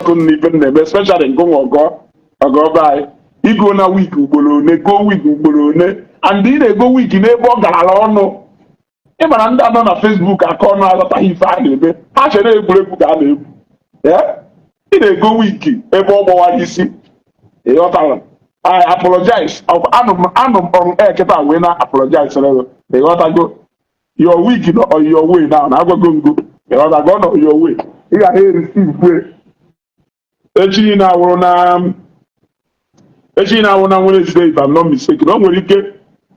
N'ife m na-eme, especially ngụnwa ọgọ ọgọ be anyị, igo na wig ugboro one, go wig ugboro one, and ị na-ego wig n'ebe ọ garala ọnụ. Ị mara ndị anọ na Facebook aka ọnụ aghọtaghị ife a na-eme. Ha chere egwuregwu ka a na-egwu. Ee, ị na-ego wig ebe ọ gbawara isi, ịghọtara? I apologize. Anụ m on air kịta wee na apologize. Ịghọtago? Your wig nọ on your way now. Na agwago ngo, ịghọtago? Ọ nọ on your way. Ị ga na-ereceive kwe echi niile awụrụ na echi niile awụrụ na Wednesday, if I'm not mistaken. O nwere ike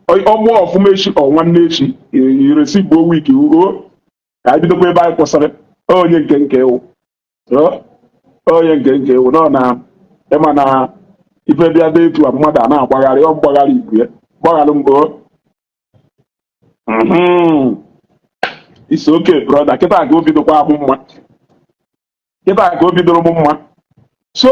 ọgbụ ọfụma echi, ọ nwanne echi ireceive wig o. Ka anyị bidokwa ebe anyị kwụsịrị. Onye nke ewu, onye nke ewu nọ na ịma na ife bịa dị etu a, mmadụ a na-agbagharị, ọ mgbagharị ibu ya gbagharị mbụ. It's okay, brother. Kịta ka o bidokwa ahụ mma, kịta ka o bidoro m mma. So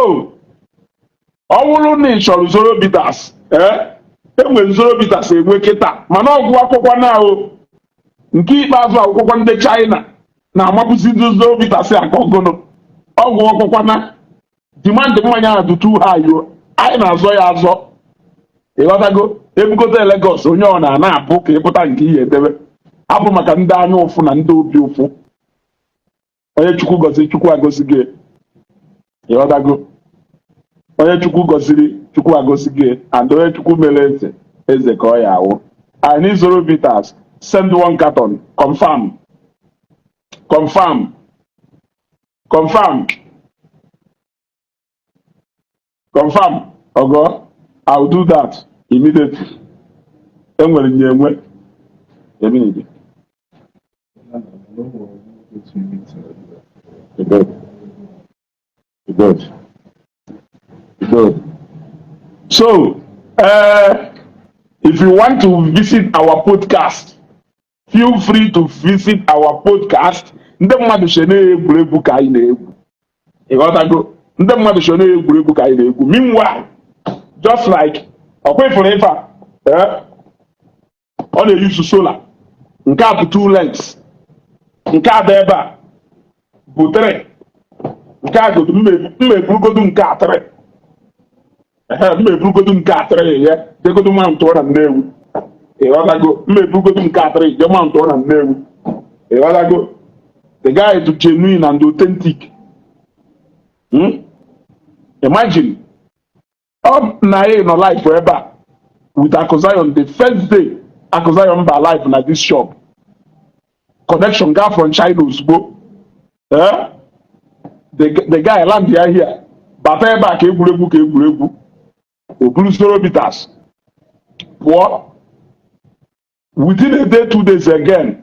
ọ bụrụ na ị chọrọ Zoro Bitters, ee, enwere Zoro Bitters enwe kịta, mana ọgwụ akwụkwọ na o nke ikpeazụ, akwụkwọ ndị China na-amapụzi ndị Zoro Bitters aka ọgụnụ. Ọgwụ akwụkwọ na demand mmanya ahụ dị too high o. Anyị na-azọ ya azọ, ịghọtago? Ebugote Lagos, onye ọ na-ana apụ ka ịpụta nke ihe edebe hapụ maka ndị anya ụfụ na ndị obi ụfụ. Onye Chukwu gọziri, Chukwu agọzi gị, ịghọtago? Onye Chukwu gọziri, Chukwu agọzi gị, and onye Chukwu mere eze, eze ka ọ ya awụ. I need Zoro Bitters. Send one carton. Confirm, confirm, confirm, confirm. Ogo, I will do that immediately. Enwere nye enwe immediately. Good, good, good. So if you want to visit our podcast, feel free to visit our podcast. Ndị mmadụ so na-egwuregwu ka anyị na-egwu, ịghọtago? Ndị mmadụ so na-egwuregwu ka anyị na-egwu. Meanwhile, just like ọkwa ifuru ife a, ọ na-eyusu solar. Nke a bụ two lens, nke a dị ebe a bụ three, nke a godu mma eburugodu nke a three. Ehe, mma eburugodu nke a three ya jegodu mount na Nnewi, ịghọtago? Mma eburugodu nke a three je mount na Nnewi, ịghọtago? The guy is genuine and authentic. Imagine, ọ na anyị nọ live ebe a with Akụ Zion. The first day Akụ Zion ba live na this shop, connection gaa from China ozugbo. Eh? The guy land ya here, bata ebe a ka egwuregwu ka egwuregwu. O buru Zoro Bitters pụọ within a day, 2 days again.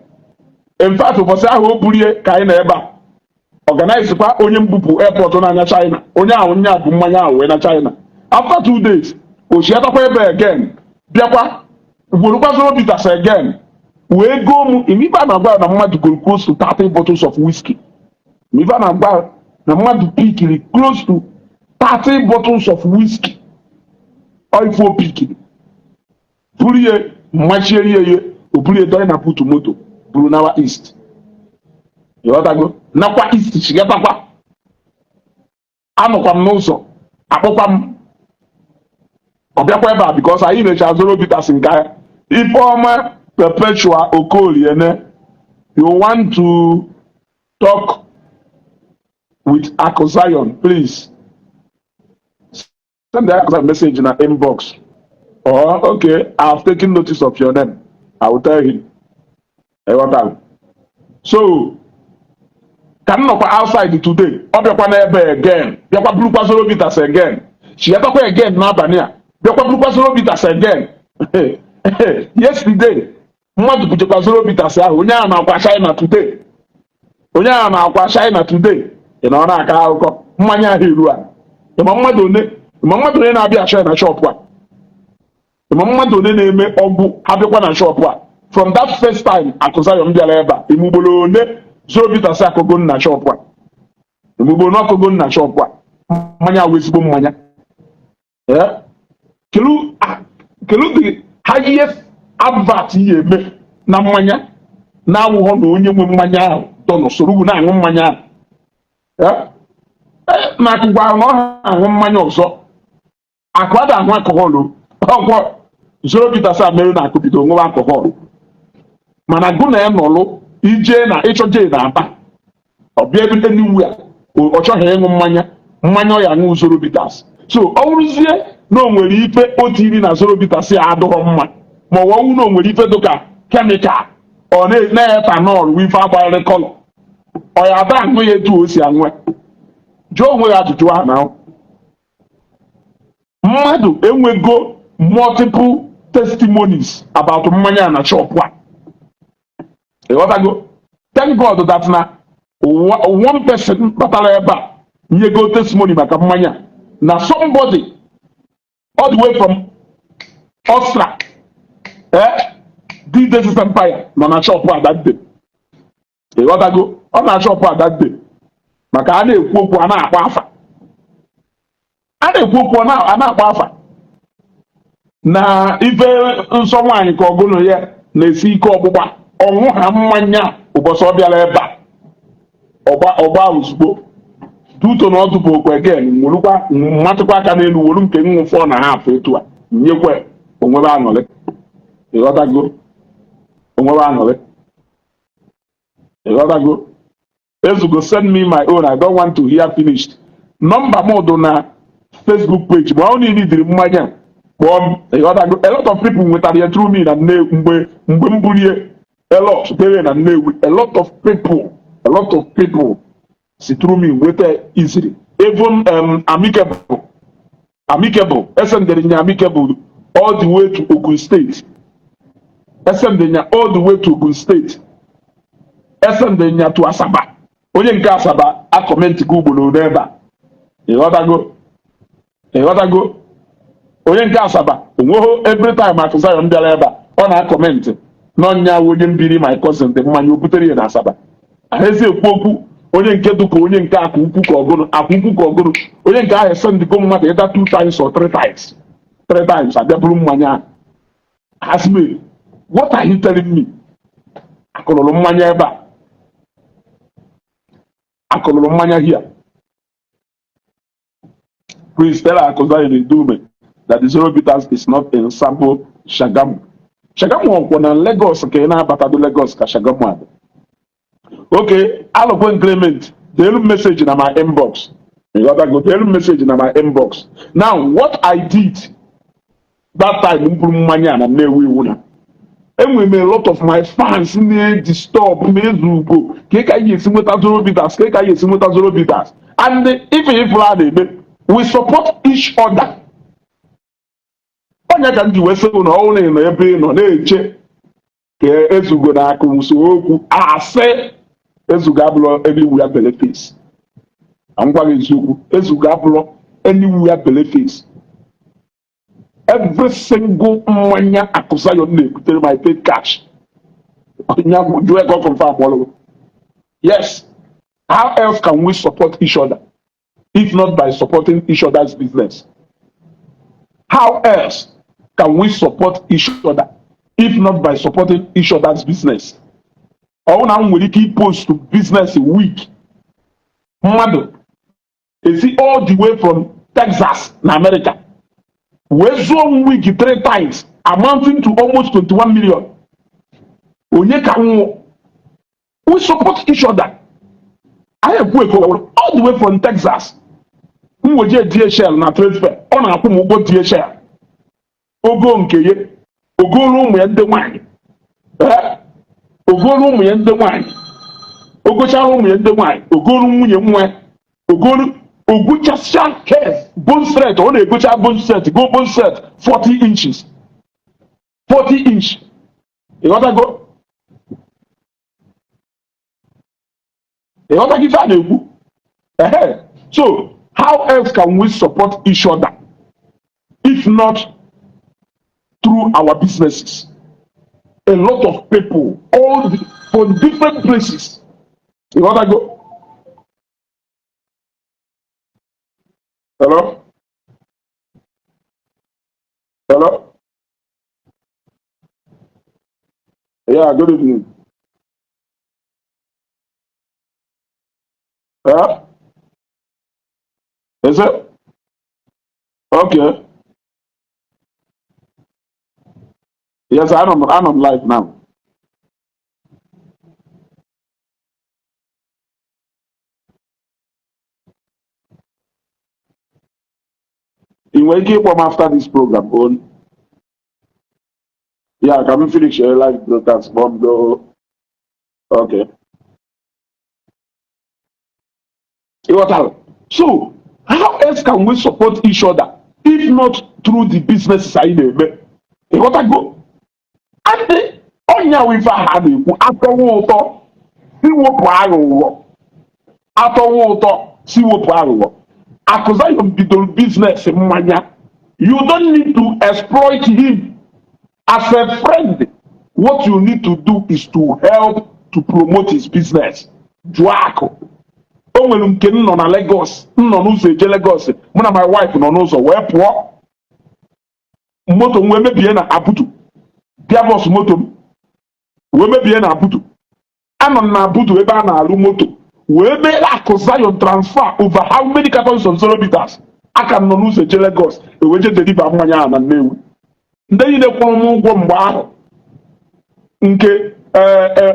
In fact, ụbọchị ahụ o burie ka anyị nọ ebe a organize kwa onye mbupụ airport n'anya China. Onye ahụ nya bụ mmanya ahụ wee na China. After 2 days, o chiatakwa ebe again, bịakwa gworokwa Zoro Bitters again wee goo m. Ife a na-agwa na mmadụ goro close to 30 bottles of whiskey. Ife a na-agwa na mmadụ pikiri close to 30 bottles of whiskey. Ọ ife o pikiri buru ihe mmachie ihe ihe, o buru dọrọ na boot moto, buru nawa east, ịghọtago? Nakwa east chigatakwa. Anọkwa m n'ụzọ, akpọkwa m, ọ bịakwa ebe a because anyị mechara Zoro Bitters nke ya. Ifeọma Perpetua Okoliene, you want to talk with Akụ Zion, please send the Akụ Zion message na inbox. Or okay, I've taken notice of your name. I will tell him. Ịghọtara? So ka m nọkwa outside today, ọ bịakwa n'ebe again, bịakwa burukwa Zoro Bitters again, chiatakwa again n'abalị a, bịakwa burukwa Zoro Bitters again. Yesterday, mmadụ butekwa Zoro Bitters ahụ. Onye ahụ na-akwa China today, onye ahụ na-akwa China today. Ị na ọ na-akọ akụkọ mmanya ahụ eru a. Ịma mmadụ one, ịma mmadụ one na-abịa China shop a? Ịma mmadụ one na-eme ọgwụ abịakwa na shop a? From that first time Akụ Zion bịara ebe a, emugboro one Zoro Bitters akụgo na shop a? Emugboro ọkụgo na shop a? Mmanya awụ ezigbo mmanya. Eh? Kelu kelu the highest advert ihe eme na mmanya na-awụghọ na onye nwe mmanya ahụ dọ n'usoro ugwu na-aṅụ mmanya ahụ. Eh? Na akụ gwara na ọ ha aṅụ mmanya ọzọ. Akụ ada aṅụ alcohol. Ọkwọ Zoro Bitters a mere na akụ bido ṅụwa alcohol. Mana gụ na ya nọlụ ije na ịchọje na Aba, ọ bịa ebe anywhere, ọ chọghị ịṅụ mmanya. Mmanya ọ ya aṅụ Zoro Bitters. So ọ bụrụzie na o nwere ife o tiri na Zoro Bitters ya adịghọ mma, ma ọ wụ na o nwere ife dịka chemical, ọ na ethanol wụ ife agbagharị colour, ọ ya ada aṅụ ya etu o si aṅụ ya? Jụọ onwe ya ajụjụ ahụ. Na mmadụ enwego multiple testimonies about mmanya na shop a, ịghọtago? Thank God that na one person batara ebe a nyego testimony maka mmanya, na somebody all the way from Austria, D Davis Empire nọ na shop a that day. Ịghọtago? Ọ na shop a that day, maka a na-ekwu okwu a na-akpọ afa, a na-ekwu okwu a na-akpọ afa na ife nsọ nwaanyị ka ọgụnụ ya na-esi ike ọgbụgba ọṅụ ha mmanya. Ụbọchị ọ bịara ebe a, ọgba ọgba ozugbo duto na ọdụ bụ okwe again, werukwa mmatụkwa aka n'elu, welu nke nwụ fọ na ha afọ etu a nyekwe onwebe aṅụrị. Ịghọtago? Onwebe aṅụrị. Ịghọtago? Ezugo, send me my own. I don't want to hear finished. Nọmba m dị na Facebook page. Ma ọ niile dịrị mmanya, kpọọ m. Ịghọtago? A lot of people nwetara ya through me na Nnewi. Mgbe m burie a lot dere na Nnewi, a lot of people, a lot of people si through me nweta easily. Even Amicable, Amicable, esendere nya Amicable all the way to Ogun State. Esendere nya all the way to Ogun State. Esendere nya to Asaba. Onye nke Asaba acomment gị ugboro n'ebe a. Ịghọtago? Ịghọtago? Onye nke Asaba onweghị, every time Akụ Zion bịara ebe a, ọ na-acomment n'ọnya onye mbiri my cousin dị mmanya o butere ya na Asaba. Ahezi ekwu okwu onye nke dụka onye nke akụ ukwu ka ọgụnụ, akụ ukwu ka ọgụnụ. Onye nke ahụ esendigo mmadụ ịda two times or three times, three times abịa buru mmanya ahụ. Ask me, what are you telling me? Akụlụrụ mmanya ebe a, akụlụrụ mmanya here. Please tell Akụ Zion Idume that the Zero Bitters is not in Sabo, Shagamu. Shagamu ọkwọ na Lagos, ka ị na-abatado Lagos ka Shagamu adị. Okay, Alokwen Clement, deelu message na my inbox. You gotta go deelu message na my inbox. Now, what I did that time m buru mmanya na Nnewi iwu na enwere m a lot of my fans na-edisturb m, Ezugo, ka anyị ga-esi nweta Zero Bitters, ka anyị ga-esi nweta Zero Bitters. And ife ifuru a na-eme, we support each other. Onye ka m ji wee sị na ọ na nọ ebe ị nọ na-eche ka Ezugo na akụ nso okwu asị, Ezugo abụrụ anywhere benefits. Na ngwa gị eziokwu, Ezugo abụrụ anywhere benefits. Every single mmanya Akụ Zion na-ebutere my paid cash. Nya jụọ ka ọ confirm ọrụ. Yes, how else can we support each other if not by supporting each other's business? How else can we support each other if not by supporting each other's business? Ọ bụrụ na m nwere ike ipost business week, mmadụ esi all the way from Texas na America wee zụọ m week three times, amounting to almost 21 million, onye ka nwụọ? We support each other. Anyị ekwu eko all the way from Texas, m weje DHL na trade fair, ọ na-akwụ m ụgwọ DHL. Ogo nke ya, ogolu ụmụ ya ndị nwanyị. Ee, ogolu ụmụ ya ndị nwanyị, ogochara ụmụ ya ndị nwanyị, ogolu nwunye nwa ya, ogolu ogochasịa kes bone straight. Ọ na-egocha bone straight, go bone straight 40 inches, 40 inch. Ịghọtago? Ịghọtago ife a na-ekwu? Ehe, so how else can we support each other if not through our businesses? A lot of people from different places. Ịghọtago? Hello? Hello? Yeah, good evening. Yeah? Is it okay? Yes, anọ m live now. Ị nwere ike ịkpọ m after this program on ya ka m finish your live broadcast, kpọọ m go. Okay, ịghọtara? So how else can we support each other if not through the businesses anyị na-eme? Ịghọtago? And ọnya wụ ife ahụ a na-ekwu, atọwa ụtọ si wepụ aghụghọ, atọwa ụtọ si wepụ aghụghọ. Akụ Zion bidoro business mmanya. You don't need to exploit him as a friend. What you need to do is to help to promote his business. Jụọ akụ o nwere nke m nọ na Lagos, m nọ n'ụzọ eje Lagos, mụ na my wife nọ n'ụzọ wee pụọ, moto m wee mebie na Abudu, gearbox moto m wee mebie na Abudu. Anọ m na Abudu ebe a na-arụ moto wee mee Akụ Zion transfer over how many cartons of Zoro bitters. Aka m nọ n'ụzọ eje Lagos, eweje deliver mmanya ahụ na Nnewi. Ndị niile kwụrụ m ụgwọ mgbe ahụ nke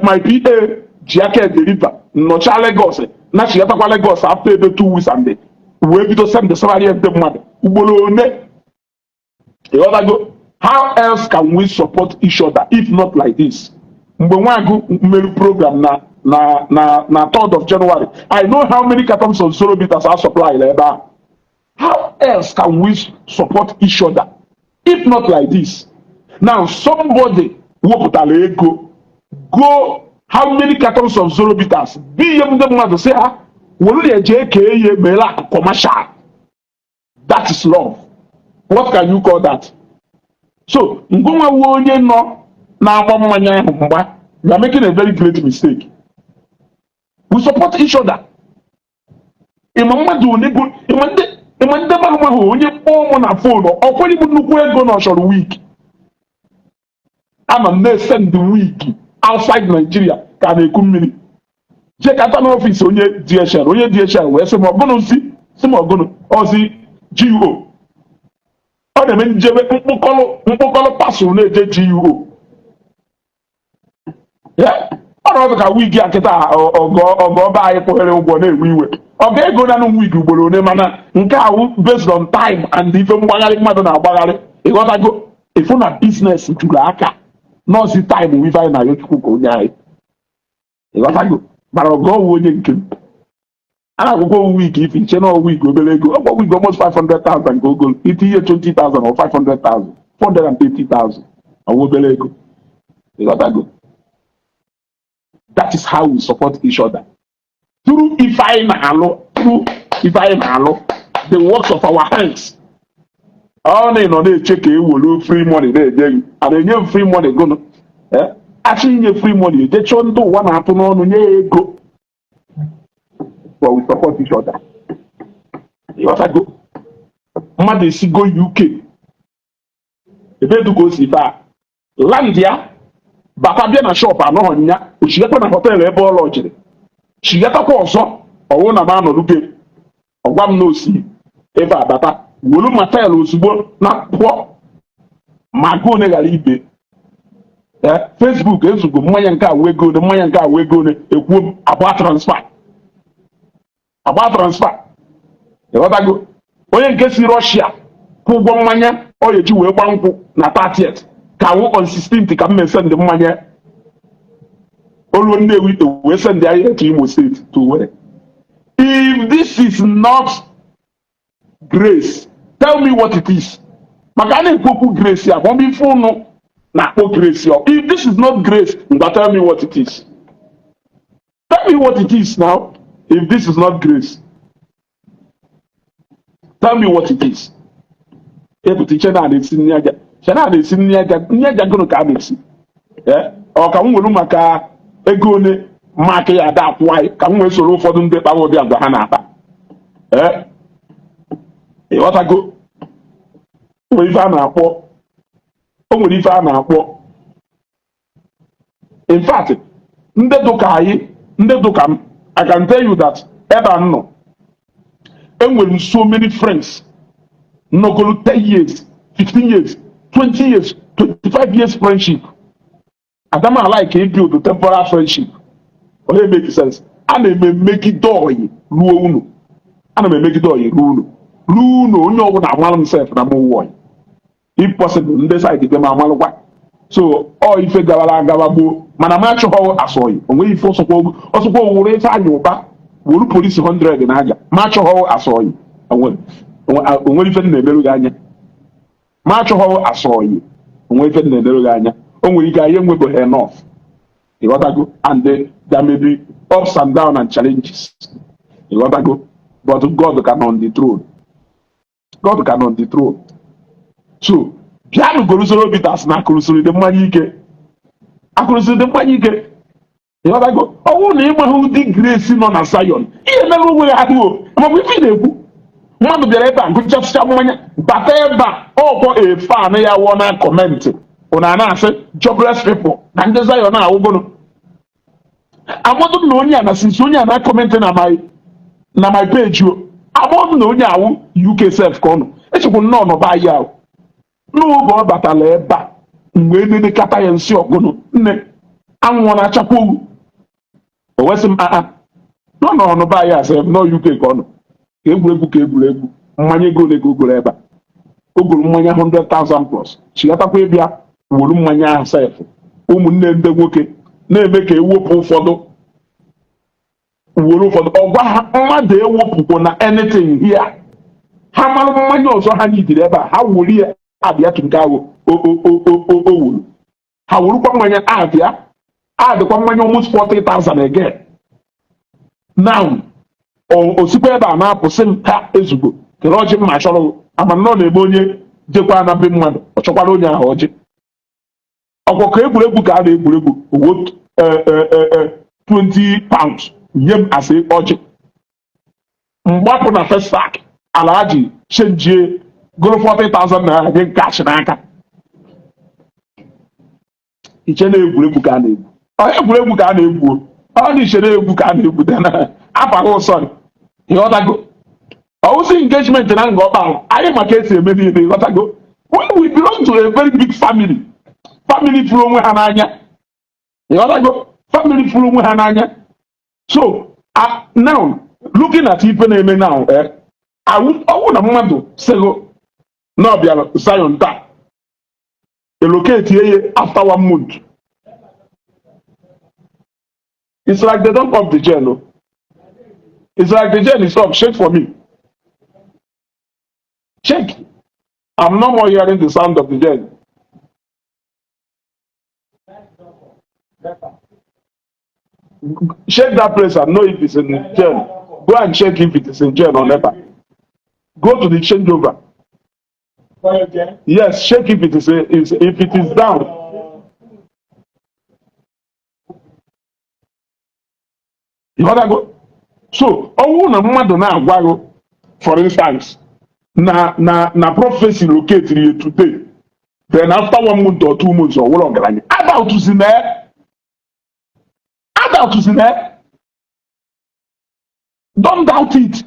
my PA ji aka deliver, nnọcha Lagos nachigatakwa Lagos after ebe 2 weeks and wee bido send salary ndị mmadụ ugboro one. Ịghọtago? How else can we support each other if not like this? Mgbe Nwagụ mere program na 3rd of January, I know how many cartons of Zoro bitters are supplied ebe ahụ. How else can we support each other if not like this? Now somebody wepụtara ego go how many cartons of Zoro bitters bi ihe ndị mmadụ sị ha were ya jee kee ihe meere akụ commercial. That is love. What can you call that? So ngụnwa wu onye nọ na-agba mmanya ahụ mgba, you are making a very great mistake. We support each other. Ịma mmadụ one bụ ịma ndị, ịma ndị mahụ mahụ onye kpọọ mụ na phone, ọ kwere m nnukwu ego na ọ chọrọ wig. Ana m na-esend wig outside Nigeria ka a na-eku mmiri jekata n'office onye DHL. Onye DHL wee sị m ọgụnụ si sị m ọgụnụ ọzi GO. Ọ na-eme njebe mkpụkọlụ mkpụkọlụ parcel na-eje GO. Ọ na ọdụ ka wig a kịta ọgọ ọba anyị kwụghere ụgwọ na-ewe iwe ọga ego nanụ wig ugboro one, mana nke ahụ based on time and ife mgbagharị mmadụ na-agbagharị. Ịghọtago? Ịfụ na business juru aka nọọsị time ife anyị na-ayọ Chukwu ka onye anyị. Ịghọtago? Mana ọgọ ọwụ onye nke m a na-akwụkwọ wig ife nche na wig obere ego ọgwọ wig almost 500,000 ka ogolo itinye 20,000 or 500,000, 430,000, ọwụ obere ego. Ịghọtago? That is how we support each other, through ife anyị na-alụ, through ife anyị na-alụ, the works of our hands. Ọ na ị nọ na-eche ka e were free money na-enye gị, a na-enye m free money gụnụ? Achọ inye free money, eje chọọ ndị ụwa na-atụ n'ọnụ nye ya ego. But we support each other. Ịghọtago? Mmadụ esigo UK ebe edu ka o si baa land ya bata bịa na shop anọghọ nya, ochigatakwa na hotel ebe ọ lọjiri, chigatakwa ọzọ, ọwụ na m anọrube ọgwa m na osi ebe a bata welu motel ozugbo na pụọ ma gụ one ghara ibe. Facebook ezugo mmanya nke a wee ego one, mmanya nke a wee ego one, ekwuo m agba transfer, agba transfer. Ịghọtago? Onye nke si Russia kwụ ụgwọ mmanya ọ ga-eji wee gba nkwụ na 30th ka wụ on 16th ka m mee send mmanya oluo Nnewi wee send ya to Imo State to were. If this is not grace, tell me what it is. Maka a na-ekwu okwu grace ya, ma ọ bụ ife ụnụ na-akpọ grace ya. If this is not grace, ngwa, tell me what it is. Tell me what it is now. If this is not grace, tell me what it is. Epụta iche na a na-esi nri aja, che na a na-esi nri aja, nri aja gụnụ ka a na-esi? Ọ ka m nwere maka ego one maka ya ada akwụ anyị ka m wee soro ụfọdụ ndị kpara ụdị agwa ha na-akpa. Ee, ịghọtago? O nwere ife a na-akpọ, o nwere ife a na-akpọ, in fact, ndị dụka anyị, ndị dụka m, I can tell you that ebe a m nọ Enwere m so many friends nnọkọrọ 10 years, 15 years, 20 years, 25 years friendship. Adama like build temporal friendship. Ọ na-emeke sense. A na-eme mmegide oyi ruo unu, ana m emegide oyi ruo unu, ruo unu. Onye ọbụla amalụ m sef na m wụ oyi. If possible, ndị side be m amalụkwa. So ọ ife gawara agawa gboo, mana m achọghị asụ oyi. Onweghị ife ọsọkwa ọsọkwa owuru ife anya ụba wuru polisi 100 na aja. Ma achọghị asụ oyi. Onwere ife m na-emerụ gị anya. Ma achọghị asụ oyi. Onwe ife m na-emerụ gị anya. O nwere ike anyị enwebeghị enough, ịghọtago? And there may be ups and downs and challenges, ịghọtago? But God can on the throne. God can on the throne. So bịanụ gorusoro bitters na akụrụsiri dị mmanya ike, akụrụsiri dị mmanya ike, ịghọtago? Ọ bụrụ na ịmaghị ụdị grace nọ na Zion, ihe mere onwe ya ahụ o makwa ife ị na-ekwu. Mmadụ bịara ebe a gụchasịcha mmanya, bata ebe a, ọkwọ efe anụ ya wụọ na comment. Ụna a na-asị jobless people na ndị Zion awụgụnụ amadụ na onye a na since onye a na comment na my page o amadụ na onye awụ UK sef ka ọ nọ. Echekwa nnọọ nọba anyị ahụ n'oge ọ batara ebe a mgbe enenekata ya nsị ọgụnụ nne anwụ ọ na-achakwa owu. O wesị m aa nọ n'ọnụba anyị asị nọ UK ka ọ nọ ka egwuregwu, ka egwuregwu. Mmanya ego ole ka o goro ebe a? O goro mmanya 100,000 plus, chigatakwa ịbịa wuru mmanya ahụ sef. Ụmụnne ndị nwoke na-eme ka ewepụ ụfọdụ, were ụfọdụ ọgwa ha mmadụ ewepụkwo na anything here. Ha mara mmanya ọzọ ha nidiri ebe a, ha were ya abịa tụ nke ahụ o wuru. Ha werukwa mmanya abịa adịkwa mmanya almost 40,000 again now. O sikwa ebe a na-apụ sị m ha ezugbo kere ọjị mma chọrọ ama nnọọ na-eme onye jekwa na be mmadụ ọ chọkwara onye ahụ ọjị ọkwa ka egwuregwu ka a na-egwuregwu owo £20 nye m asị ọjị mgbapụ na Festac ala ji chenjie goro 40,000 naira nye cash n'aka. Iche na egwuregwu ka a na-egwu? Ọ egwuregwu ka a na-egwu o. Ọ na iche na egwu ka a na-egwu dị na afaghị ụsọ, ịghọtago? Ọwụsị engagement na nga ọkpara anyị maka esi eme niile, ịghọtago? When we belong to a very big family, family fụrụ onwe ha n'anya, ịghọtago? Family fụrụ onwe ha n'anya. So now looking at ife na-eme now, ọwụ na mmadụ sịgụ na ọ bịara Zion taa, elocate ye after one month. It's like they don't pump the gen o. It's like the gen is up. Shake for me, check. I'm no more hearing the sound of the gen. Check that place and know if it's in gen. Go and check if it is in gen or never. Go to the changeover. Yes, check if it is if it is down. You gotta go. So ọnwụ na mmadụ na-agwa gị, for instance, na prophecy locate ya today, then after one month or 2 months ọ wụrụ ọgaranya, adults na adults na don't doubt it.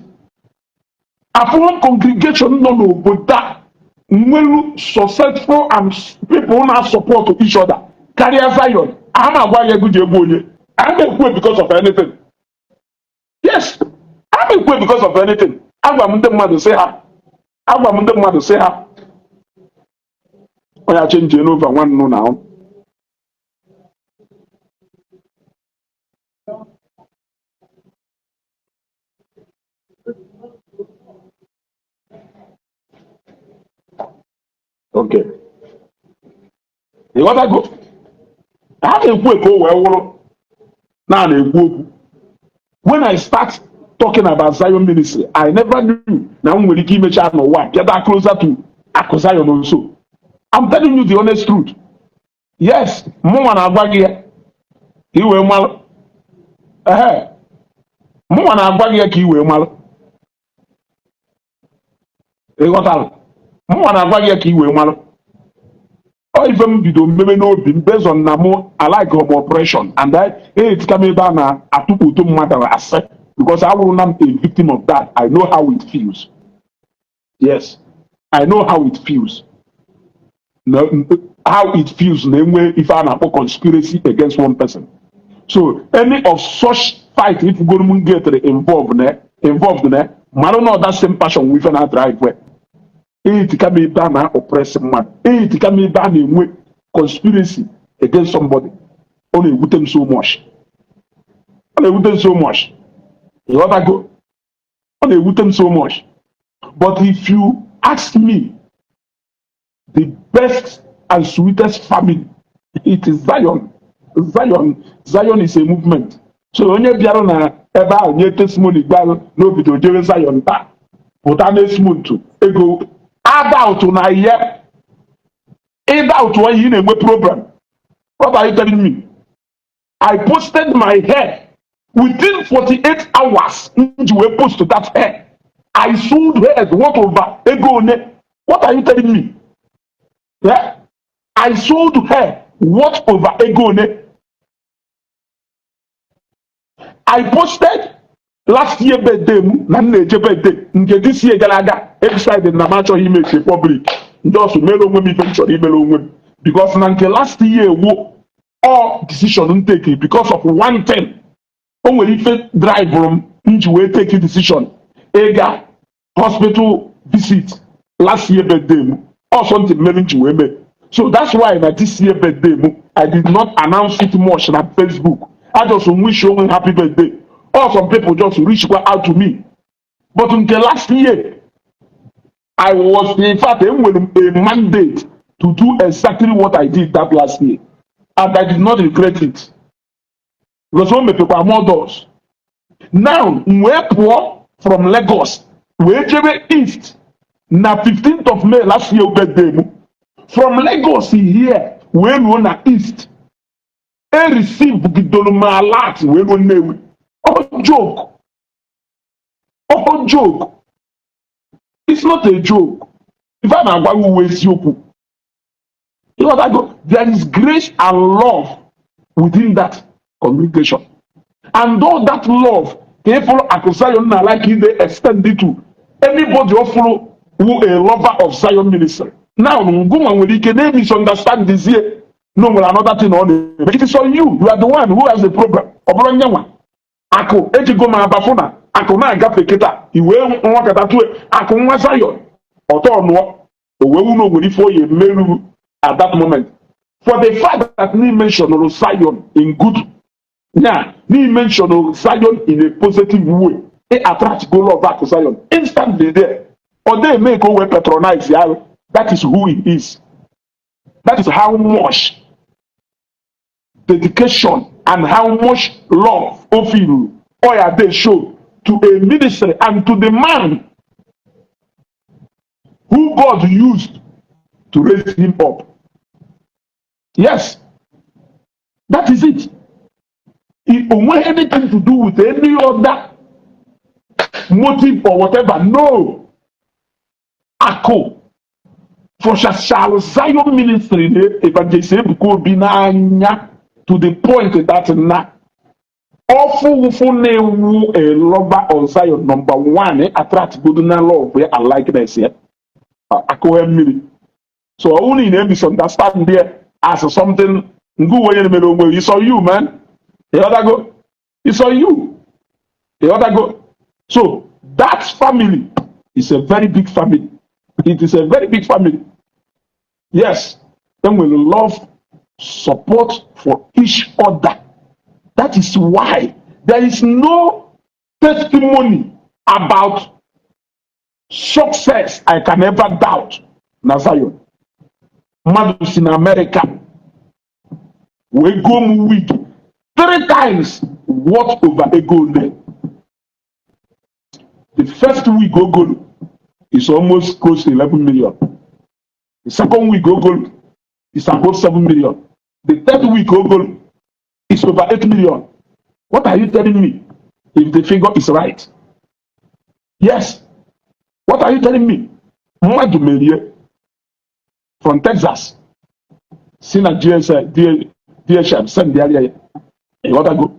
Afụrụ congregation nọ n'obodo a nwelu successful and people na support each other karịa Zion. A ma agwa ya ego ji egbu onye a na-ekwu because of anything. Yes, a na-ekwu because of anything. Agwa m ndị mmadụ sị ha, agwa m ndị mmadụ sị ha onye achenji n'ova nwannu na ahụ. Okay, ịghọtago? Ha na-ekwu ka o wee wụrụ na a na-ekwu okwu. When I start talking about Zion ministry, I never knew na m nwere ike imecha n'ụwa bịada closer to akụ Zion nso. I'm telling you the honest truth. Yes, mụnwa na-agwa gị ya ka ị wee malụ. Ehe, mụnwa na-agwa gị ya ka ị wee malụ. Ịghọtara? Mụnwa na-agwa gị ya ka ị wee malụ. Ọ ife m bido mmebe n'obi m based on na mụ I like home operation and I etika m ebe a na-atụpụ ụtụ mmadụ asị. Because I will not a victim of that. I know how it feels. Yes, I know how it feels. No, how it feels na enwe ife a na-akpọ conspiracy against one person. So any of such fight, if goro m get involved na mara na that same passion ife na drive well. Eti kama ebe a na-oppress mmadụ, eti kama ebe a na-enwe conspiracy against somebody, ọ na-ewute m so much. Ọ na-ewute m so much. Ịghọtago? Ọ na-ewute m so much. But if you ask me, the best and sweetest family, it is Zion. Zion, Zion is a movement. So onye bịara na ebe ahụ nye testimony gbalụ n'obido jere Zion taa, pụta next month ego adaụtụ na ihe ịdaụtụ onye ị na-enwe problem. What are you telling me? I posted my hair within 48 hours. M ji wee post that hair, I sold hairs worth over ego one. What are you telling me? Yeah? I sold hair worth over ego one. I posted last year birthday m na m na-eje birthday nke this year gara aga. Excited na m achọghị ime nke public, ndị ọsọ mere onwe m ife m chọrọ imere onwe m, because na nke last year wo all decision m take because of one thing. O nwere ife drive m m ji wee take decision ịga hospital visit last year birthday m, or something mere m ji wee mee. So that's why na this year birthday m, I did not announce it much na Facebook. I just wish onwe m happy birthday, or some people just reach out to me. But nke last year, I was, in fact, enwere m a mandate to do exactly what I did that last year, and I did not regret it because o mepekwa more doors. Now m wee pụọ from Lagos wee jebe East na 15th of May last year birthday m. From Lagos here wee ruo na East, e receive gidoro m alert wee ruo Nnewi. Ọ joke? Ọ joke? It's not a joke. Ife a na-agwa gị uwe eziokwu. Ịghọtago? There is grace and love within that congregation, and all that love ka ị fụrụ Akụ Zion na like ide extend it to anybody ọ fụrụ who a lover of Zion ministry. Now ngụnwa nwere ike na misunderstand zie na o nwere another thing ọ na-eme. It is on you. You are the one who has the problem. Ọ bụrụ nyenwa akụ ejigo m abafụ na akụ na-agafe kịta iwee nwakọta tue akụ nwa Zion ọtọ nụọ o wee wuru o nwere ife oyi emeru at that moment. For the fact that he mentioned Zion in good, yeah, he mentioned Zion in a positive way, he attract go love back to Zion instantly there. Ọ dey make o wee patronize ya. That is who he is. That is how much dedication and how much love o feel oya dey show to a ministry and to the man who God used to raise him up. Yes, that is it. It onwe anything to do with any other motive or whatever. No. Akụ fọchachalụ Zion ministry na Evangelist Ebuka Obi n'anya to the point that na ọfụ ụfụ na-ewu a lover on Zion, number one, attract good na love ya and likeness ya akụghị mmiri. So ọ bụrụ na ị na-misunderstand there as something ngụ onye mere onwe, it's on you, man. Ịghọtago? It's on you. Ịghọtago? So that family is a very big family. It is a very big family. Yes, enwere love, support for each other. That is why there is no testimony about success I can ever doubt na Zion. Mmadụ si na America wee go m wig three times worth over ego ole. The first wig ogolu is almost close to 11 million. The second wig ogolu is about 7 million. The third wig ogolu is over 8 million. What are you telling me if the figure is right? Yes. What are you telling me? Mmadụ merie from Texas si na GSI, DHL send ya ya. Ịghọtago?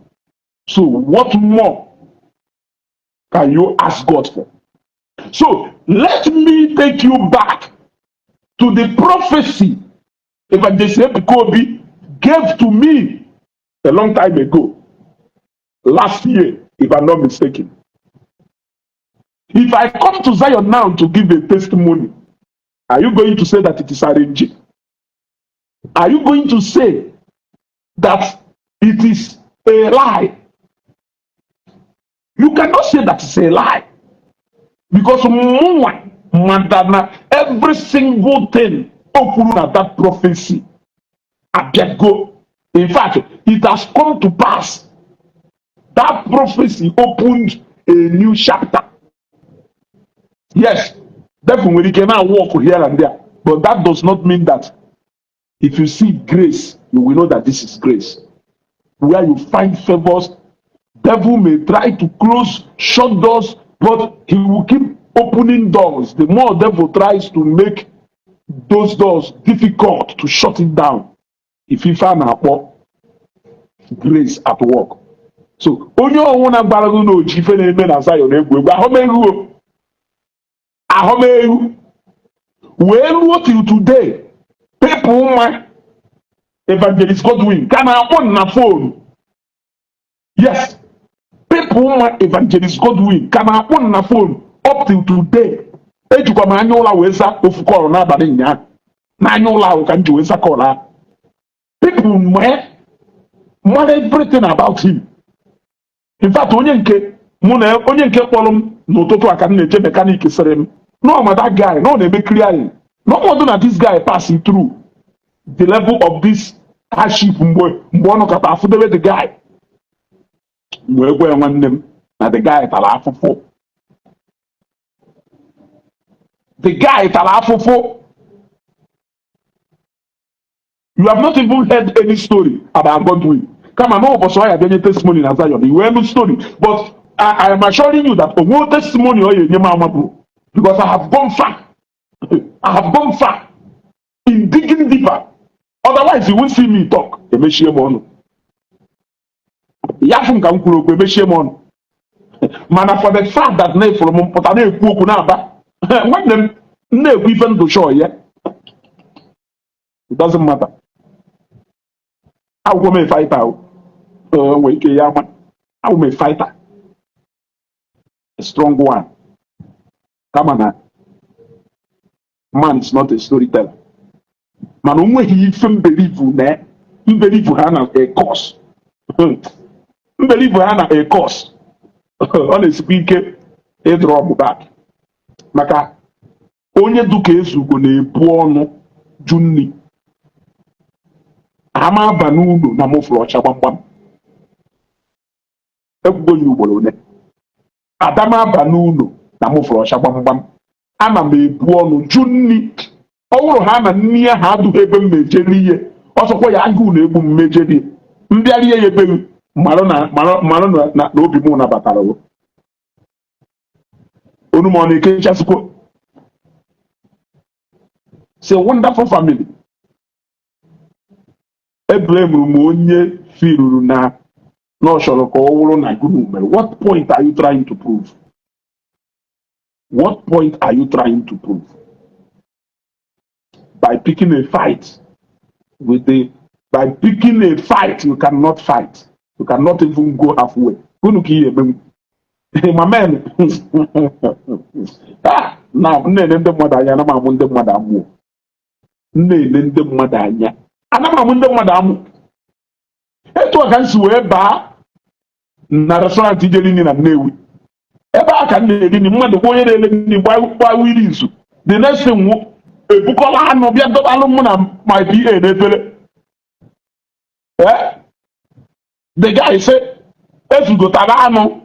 So what more? Can you ask God for? So let me take you back to the prophecy Evangelist Ebuka Obi gave to me a long time ago, last year, if I'm not mistaken. If I come to Zion now to give a testimony, are you going to say that it is arranged? Are you going to say that it is a lie? You cannot say that it's a lie because mụnwa mada every single thing o kwuru na that prophecy abịago. In fact, it has come to pass. That prophecy opened a new chapter. Yes, devil nwere ike na work here and there, but that does not mean that if you see grace, you will know that this is grace. Where you find favors, devil may try to close, shut doors, but he will keep opening doors. The more devil tries to make those doors difficult to shut it down, if ife a na-akpọ grace at work. So onye ọnwụna gbara gị na oji ife na-eme na Zion egwu egwu, ahụmeghu o, ahụmeghu wee ruo till today, people nwa Evangelist Godwin ka na-akpọ m na phone. Yes, people nwa Evangelist Godwin ka na-akpọ m na phone up till today. Ejikwa m anya ụla wee za ofu call n'abalị ụnyaahụ. N'anya ụlọ ahụ ka m ji wee za call ahụ. People nwee mara everything about him. In fact, onye nke mụ na onye nke kpọrọ m n'ụtụtụ a ka m na-eche mechanic sịrị m no ma that guy no na-eme clearing no ọdụ na this guy pass through the level of this hardship. Mgbe ọ nọkọta afụdebe the guy, mgbe egwe ya nwanne m na the guy tara afụfụ, the guy tara afụfụ. You have not even heard any story about Godwin, kama na ụbọchị ọ ya bịa nye testimony na Zion i wee nụ story. But I am assuring you that onwe testimony ọ ya enye m amabụ because I have gone far. I have gone far in digging deeper. Otherwise, you won't see me talk. Emechie m ọnụ ya fụ m ka m kwuru okwu, emechie m ọnụ. Mana for the fact that na efuru m mpụta na-ekwu okwu na-aba nwanne m m na-ekwu ife ndụ chọọ ya, it doesn't matter. Akwụkwọ m a fighter o. Nwere ike ya ama awụ m a fighter, a strong one, kama na man is not a storyteller. Mana o nweghị ife m believe na m believe ha na a curse, m believe ha na a curse, ọ na-esikwa ike ịdrop back maka onye duka ezugo na-ebu ọnụ ju nri ama aba n'ụlọ na mụfụrụ ọcha gbamgbam. Ekwugo ya ugboro ole, adama aba n'ụlọ na mụfụrụ ọcha gbamgbam. Ana m ebu ọnụ ju nri. Ọ bụrụ ha na nri ahụ adụghị ebe m mejeri ihe ọsọkwa ya agụụ na-egbu m mejeri m bịarie ya ebe m marụ na marụ na obi m nabatara o. Onu m ọ na-ekechasịkwo. It's a wonderful family. Eblamuru m onye firuru na ọ chọrọ ka ọ wụrụ na gụnụ mere. What point are you trying to prove? What point are you trying to prove by picking a fight with the by picking a fight you cannot fight? You cannot even go halfway. Unu ka ihe emenwu ma men. Ah, na m na-ele ndị mmadụ anya, ana m amụ ndị mmadụ amụ. M na-ele ndị mmadụ anya, ana m amụ ndị mmadụ amụ. Etu a ka m si wee baa na restaurant ijeri nri na Nnewi. Ebe a ka m na-eri nri, mmadụ kwa onye na-ele nri gba wiri izu. The next thing wụ ebukọla anụ bịa dọbalụ mụ na my PA n'efere. Eh, the guy say, "Ezugo, tara anụ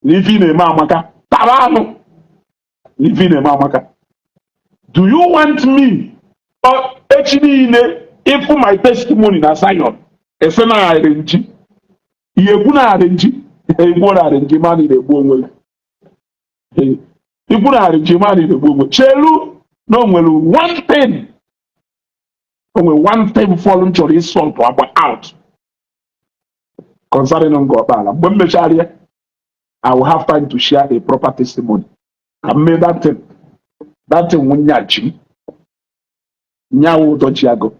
na ife ị na-eme amaka. Tara anụ na ife ị na-eme amaka." Do you want me echi niile ịfụ my testimony na Zion ese na arrange ihe ekwu na arrange egbuo na arrange ma na egbu onwe gị? Ikwu na arrange ma na egbu onwe. Chelu na o nwere one thing, o nwere one thing fọlụ m chọrọ ịsort agba out concerning Ngor Okpala mgbe m mechara ya. I will have time to share a proper testimony. Ka m mee that thing. That thing nwunye m nyawo ụdọ ji agụ.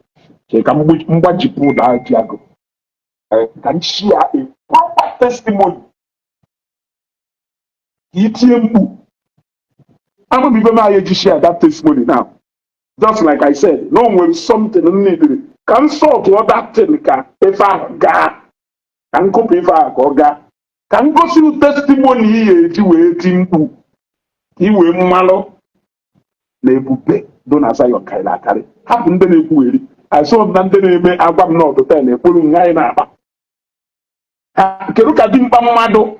Chee ka m mgbajipụ ụdọ ahụ ji agụ. Ka m share a proper testimony. Ka itie mkpu. Ama m ife m anyị eji share that testimony now. Just like I said, no nwere something m needed. Ka m sort that thing, ka ife ahụ gaa. Ka m kụpụ ife ahụ ka ọ gaa. Ka m gosi m testimony ị ga-eji wee ti mkpu. Ka ị wee mmalụ na ebube do na Zion karịrị akarị. Hapụ ndị na-ekwugheri. Asọ m na ndị na-eme agwa m n'ọdụ taa na-ekpuru nha anyị na-akpa. Kedu ka dimkpa mmadụ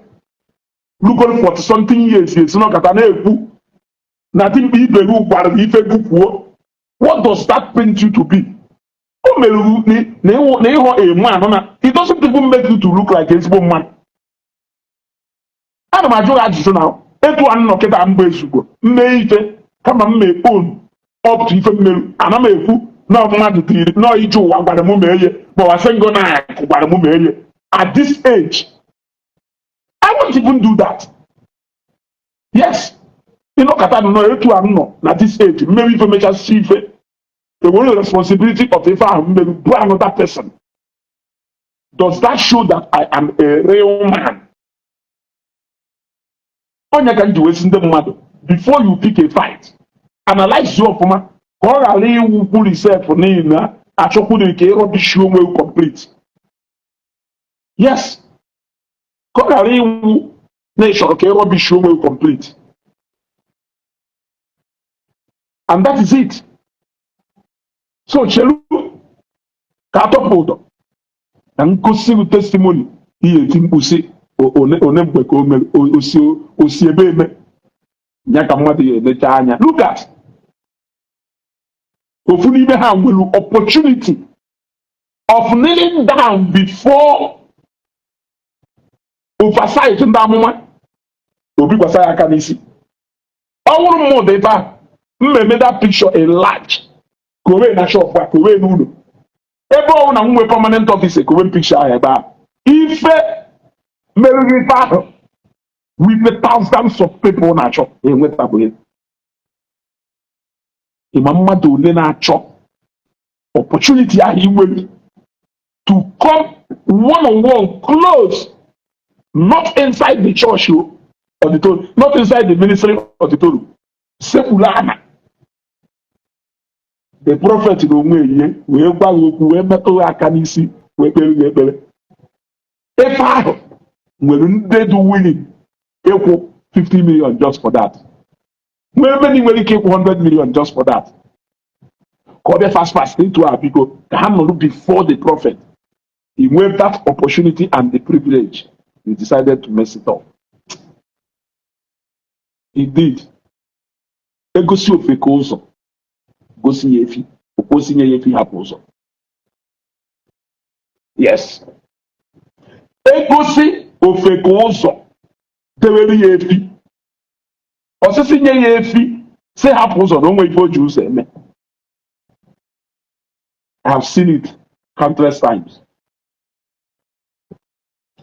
rugoro 40 something years esi n'ọkata na-ekwu na dimkpa ibe gị gwara gị ife gị kwuo? What does that paint you to be? O mere na ịghọ a man na it doesn't even make you to look like ezigbo mmadụ. Ana m ajụ gị ajụjụ na etu a nnọ kịta mgbe ezugbo mmee ife, kama m mee own up to ife mmerụ, ana m ekwu na mmadụ tiri nọọ ije ụwa gwara m mee ihe, ma ọ sị ngo na akụ gwara m mee ihe. At this age, I won't even do that. Yes, ịnọkọta nọ etu a nọ na this age, mmerụ ife, mechasị ife, ewere responsibility of ife ahụ mmerụ bụ another person. Does that show that I am a real man? Onye ka m ji wee sị ndị mmadụ, before you pick a fight, analyze ya ọfụma, ka ọ ghara iwukwu resef n'ihi na achọkwuru ka ịrubbish onwe gị complete. Yes, ka ọ ghara iwu na ị chọrọ ka ịrubbish onwe gị complete, and that is it. So chelu ka atọpụ ụdọ na ngosi gị testimony ihe eti mkpu sị one mgbe ka o mere osi ebe eme ya ka mmadụ ya enecha anya. Look at ofu n'ime ha nwere opportunity of kneeling down before oversight ndị amụma obi kwasa ya aka n'isi. Ọ bụrụ mmụọ dị ebe ahụ, mmemme that picture enlarge, kowe na shop a, kowe n'ụlọ ebe ọ na nwe permanent office, kowe picture ahụ ebe ahụ. Ife meriri ife ahụ with the thousands of people na-achọ enwetabụghị. Ịma mmadụ ole na-achọ opportunity ahụ inwere to come one on one close, not inside the church o auditorium, not inside the ministry auditorium, sekpuru ana the prophet na onwe ihe wee gwa gị okwu, wee metụ gị aka n'isi, wee kpere gị ekpere. Ife ahụ nwere ndị dị willing ịkwụ 50 million just for that, nwee many nwere ike ịkwụ 100 million just for that, ka ọ bịa fast fast etu a, biko, ka ha nọrọ before the prophet. He nwee that opportunity and the privilege, he decided to mess it up. Indeed, egosi ofe ka ụzọ gosi ya efi, okwosi nye ya efi, hapụ ụzọ. Yes, egosi ofe ka ụzọ dewere ya efi, osisi nye ya efi, si hapụ ụzọ na onwe ife o ji ụzọ eme. I have seen it countless times.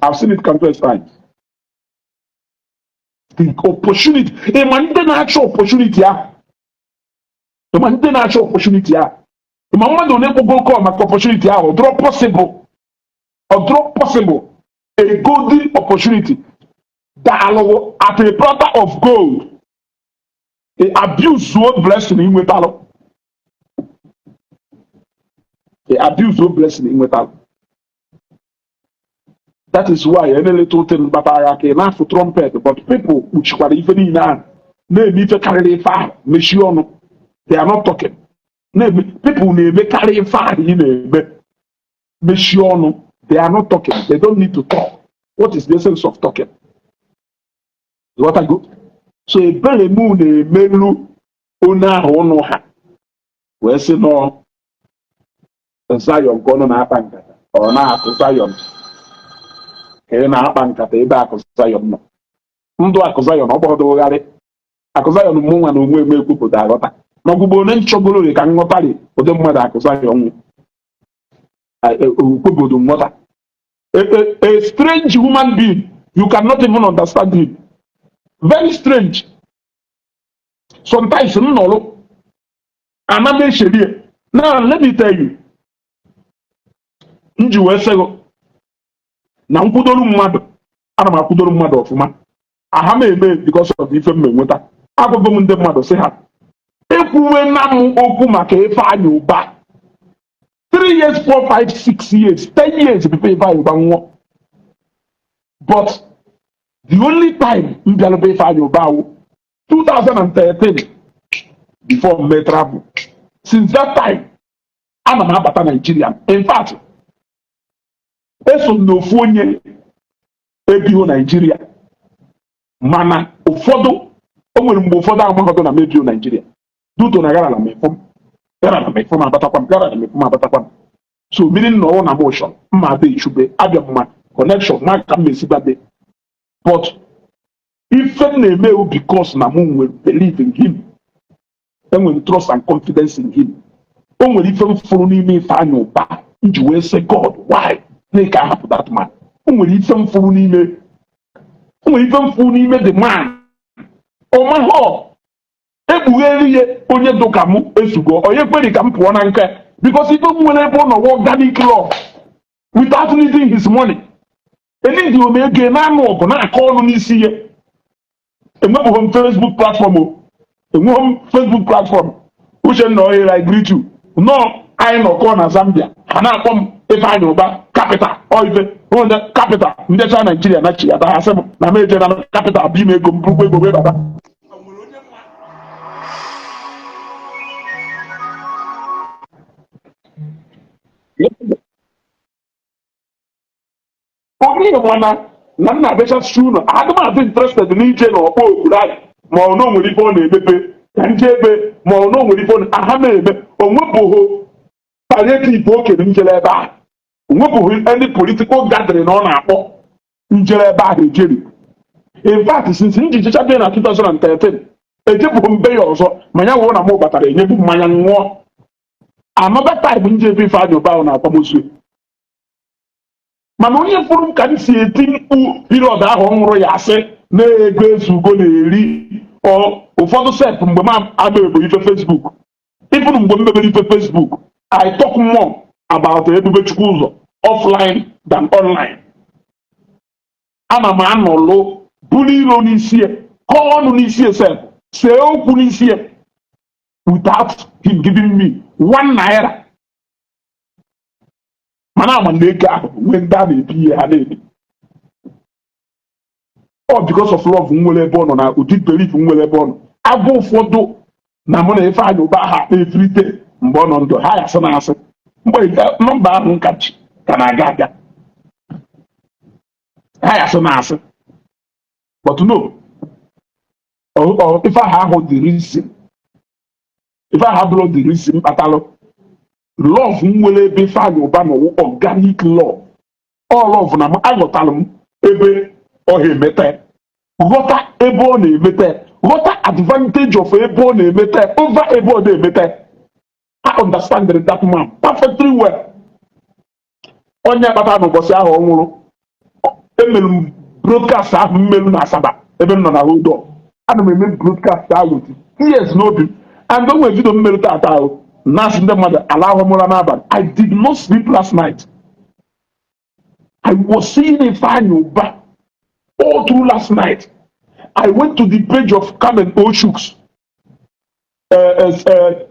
I've seen it countless times. The opportunity, ịma ndị na-achọ opportunity ahụ, ịma ndị na-achọ opportunity ahụ, ịma mmadụ one kpọgo call maka opportunity ahụ. Ọ dịrọ possible, ọ dịrọ possible. A golden opportunity daalụwo at a platter of gold, a abuse blessing inwetalụ, a abuse blessing inwetalụ. That is why any little thing batara aka, ị na-afụ trumpet, but people kpuchikwara ife niile ahụ, na-eme ife karịrị ife ahụ, mechie ọnụ. They are not talking. Na-eme, people na-emekarị ife ahụ ị na-eme, mechie ọnụ. They are not talking. They don't need to talk. What is the essence of talking? Ghọtago? So ebere m na-emelu onye ahụ ụnụ ha wee sị nọ Zion ka ọnụ na-akpa nkata, ọ na-akụ Zion ka ị na-akpa nkata. Ebe akụ Zion nọ, ndụ akụ Zion ọ gbọdogharị akụ Zion, mụ nwa na onwe m ekwupụta aghọta na ọgwụgbo onye nchọgoro ka nghọtarị ụdị mmadụ akụ Zion nwụ okwebodo nghọta. A strange human being You cannot even understand him. Very strange. Sometimes m nọrọ ana m echerie. Now let me tell you, m ji wee sịgụ na nkwudoru mmadụ, ana m akwụdoro mmadụ ọfụma. Aha m eme because of ife m enweta. Agwago m ndị mmadụ sị ha ekwuwe na m okwu maka Ifeanyị Ụba 3 years, 4, 5, 6 years, 10 years before Ifeanyị Ụba nwụọ. But the only time m bịara be Ifeanyị Ụba wụ 2013, before m mee travel. Since that time ana m abata Nigeria. In fact, eso m n'ofu onye ebighị Nigeria, mana ụfọdụ o nwere mgbe ụfọdụ amaghọdụ na mebio Nigeria duto na gara na mefọm, gara na mefọm, abatakwa m, gara na mefọm, abatakwa m. So mmiri nna ọwụ na motion mma abịa echube abịa mma connection ma ka m esi babe. But ife m na-eme ewu because na mụ nwere believe in him, enwere trust and confidence in him. O nwere ife m fụrụ n'ime Ifeanyị Ụba m ji wee sị, "God, why na-eke ahapụ that man?" O nwere ife m fụrụ n'ime, o nwere ife m fụrụ n'ime the man. Ọmahọ ekpughere ihe onye dụka m ezugo onye kwere ka m pụọ na nke, because ife m nwere ebe ọ nọ organic love without needing his money. Enidi ome ego na-anụ ọgụ na-akọ ọnụ n'isi ihe. Enwebeghị m Facebook platform o, enweghị m Facebook platform. Uchenna Ohere, I greet you. Nọọ anyị nọkọ na Zambia, ha na-akpọ m Ifeanyị Ụba capital ọ ife onye capital. Njecha Naijiria na chi ata ha sị m na m eje na capital bụ ime ego m bụrụkwa ego wee bata. Onye mana na nna abịachasị ụlọ, adị m adị interested n'ije na ọkpọ okpuru anyị, ma ọ na o nwere ife ọ na-emepe ka nje ebe, ma ọ na o nwere ife ọ aha na-eme. Onwepụghị palliative okere njere ebe ahụ, onwepụghị any political gathering ọ na-akpọ njere ebe ahụ ejeri. In fact, since m ji jecha bịa na 2013, ejepụghị m be ya ọzọ. Ma ya wụrụ na mụ batara enyebu mmanya ṅụọ. Another time nje ebe Ifeanyị Ụba ahụ na akwamozu, mana onye fụrụ m ka m si eti mkpu period ahụ ọ nwụrụ, ya asị na ego ezugo na-eri. Ụfọdụ sef, mgbe m ama ebu ife Facebook, even mgbe m mebere ife Facebook, I talk more about Ebubechukwu Ụzọ offline than online. Ana m anọlụ buru iro n'isi ya, kọọ ọnụ n'isi ya, sef see okwu n'isi ya without him giving me ₦1. Mana ama na ego ahụ nwee ndị a na-ebi ihe ha na-ebi ọ because of love m nwere ebe ọ nọ na ụdị belief m nwere ebe ọ nọ. Agwa ụfọdụ na mụ na Ifeanyị Ụba ha everyday mgbe ọ nọ ndụ, ha ya asị na asị mgbe nọmba ahụ nka ji ka na-aga aga, ha ya asị na asị. But no, ife ahụ ahụ dị reason, ife ahụ abụrụ the reason kpatalụ love m nwere ebe Ifeanyị Ụba nọ wụ organic love. All love na m aghọtalụ m ebe ọ ha emete, ghọta ebe ọ na-emete, ghọta advantage of ebe ọ na-emete over ebe ọ na-emete. I understand that man perfectly well. Onye kpatara n'ụbọchị ahụ ọ nwụrụ, emere m broadcast ahụ mmelu na Asaba ebe m nọ na hold up. Ana m eme broadcast ahụ with tears n'obi m, and o nwere video m mere tata ahụ na-asị ndị mmadụ ala ahụ mụra n'abalị. I did not sleep last night. I was seeing Ifeanyi Uba all through last night. I went to the page of Carmen Oshuks,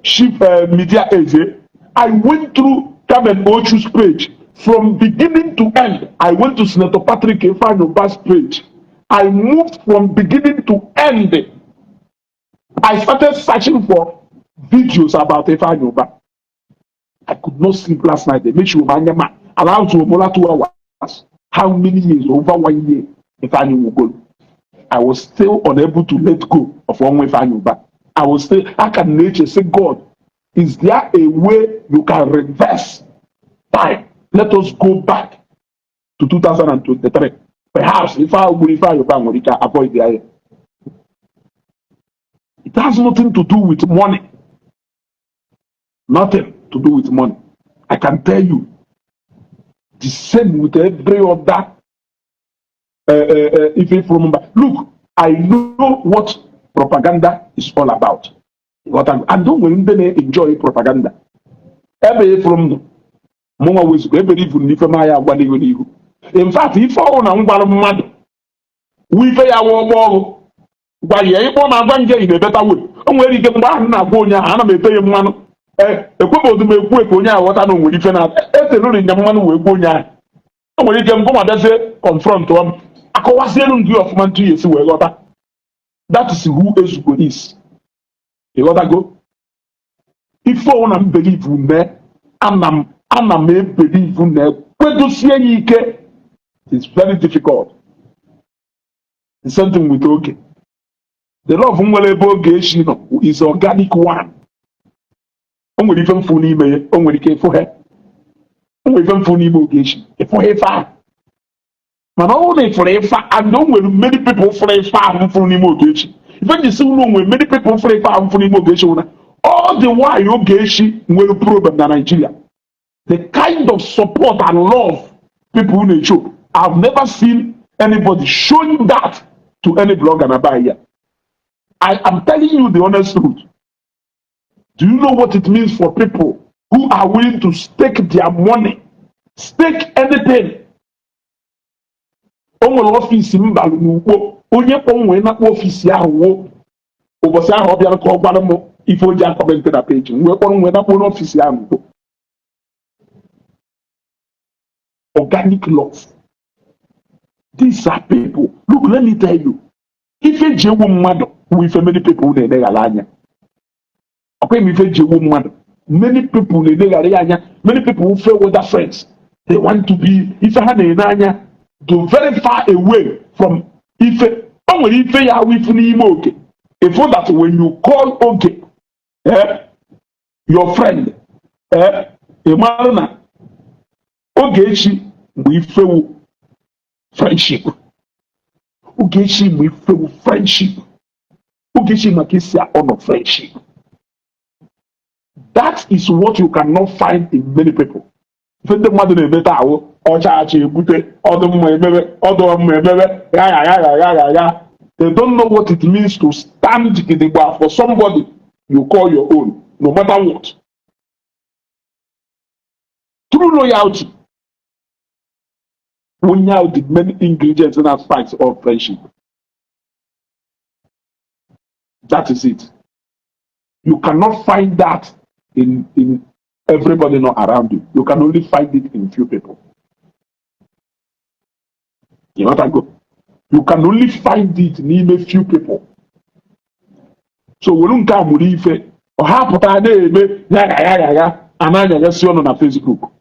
Chief Media Eze. I went through Carmen Ochu's page from beginning to end. I went to Senator Patrick Ifeanyi Uba's page. I moved from beginning to end. I started searching for videos about Ifeanyi Uba. I could not sleep last night. They make sure my allowed to over 2 hours. How many years? Over one year. Ifeanyi Ugo. I was still unable to let go of one Ifeanyi Uba. I was still, I can nature say, "God, is there a way you can reverse time? Let us go back to 2023. Perhaps if I would Ifeanyi Uba nwere ike avoid the area." It has nothing to do with money. Nothing to do with money. I can tell you the same with every other Ife ifuru mba, look, I know what propaganda is all about. Ghọta? And o nwere ndị na-enjoy propaganda. Ebe ifuru m nọ, mụnwa wezuga ebere ivu n'ife m anya agwa n'ihu n'ihu. In fact, ife ọhụrụ na m gwara mmadụ wụ ife ya wụ ọgbọ ọrụ gwa ya ịkpọ ma agwa nje ị na-ebeta we. O nwere ike mgbe ahụ m na-agwa onye ahụ, ana m ete ya mmanụ. Ee, ekwebodu m ekwu ka onye ahụ ghọta na o nwere ife na eteruri nya mmanụ wee gwa onye ahụ. O nwere ike mbụ ma bịazie confront m, akọwazielu m gị ọfụma ntu ya esi wee ghọta. That is who Ezugo is. Ịghọtago? Ife ọwụ na m believe mee, ana m ebelieve na ekwedosie ya ike. It's very difficult. The same thing with Oge. The love m nwere ebe Oge echi nọ is organic one. O nwere ife mfu n'ime ya, o nwere ike ịfụ ha. O nwere ife mfu n'ime Oge echi, ịfụ ha ife ahụ. Mana ọ bụrụ na ị fụrụ ife, and o nwere many people fụrụ ife ahụ m fụrụ n'ime Ogechi. Ife ji si ụlọ, nwere many people fụrụ ife ahụ m fụrụ n'ime Ogechi wụ na all the while Ogechi nwere problem na Nigeria, the kind of support and love people na-show, I've never seen anybody showing that to any blogger na buy ya. I am telling you the honest truth. Do you know what it means for people who are willing to stake their money, stake anything? O nwere office m balụ n'Ukpo, onye kpọnwee nakpọ office ahụ wo ụbọchị ahụ ọ bịara ka ọ gwara m ife o ji acomment na page m, wee kpọrọ m wee nakpọ n'office ahụ n'Ukpo. Organic love. These are people. Look, let me tell you, ife ji ewu mmadụ wụ ife many people na-eleghara anya. Ọkwa ime ife ji ewu mmadụ, many people na-eleghara ya anya. Many people fair weather friends. They want to be ife ha na-ene anya to very far away from ife. O nwere ife ya awụ ifu n'ime Oge. Ifu that when you call Oge, your friend, ị mara na Ogechi mgbe ifewu friendship. Ogechi mgbe ifewu friendship. Ogechi maka isi ọnọ friendship. That is what you cannot find in many people. Ife ndị mmadụ na-emeta ahụ ọcha acha ebute ọdụ mma emebe, ọdụ mma emebe, ya ya ya ya ya ya ya. They don't know what it means to stand gidigba for somebody you call your own, no matter what. True loyalty. Onye ahụ, the main ingredients and aspects of friendship. That is it. You cannot find that in everybody not around you. You can only find it in few people. You know what I go? You can only find it n'ime few people. So were nke a mụrụ ife ọha pụtara na-eme ya ya ya ya a na-anyanyasị ọnụ na Facebook.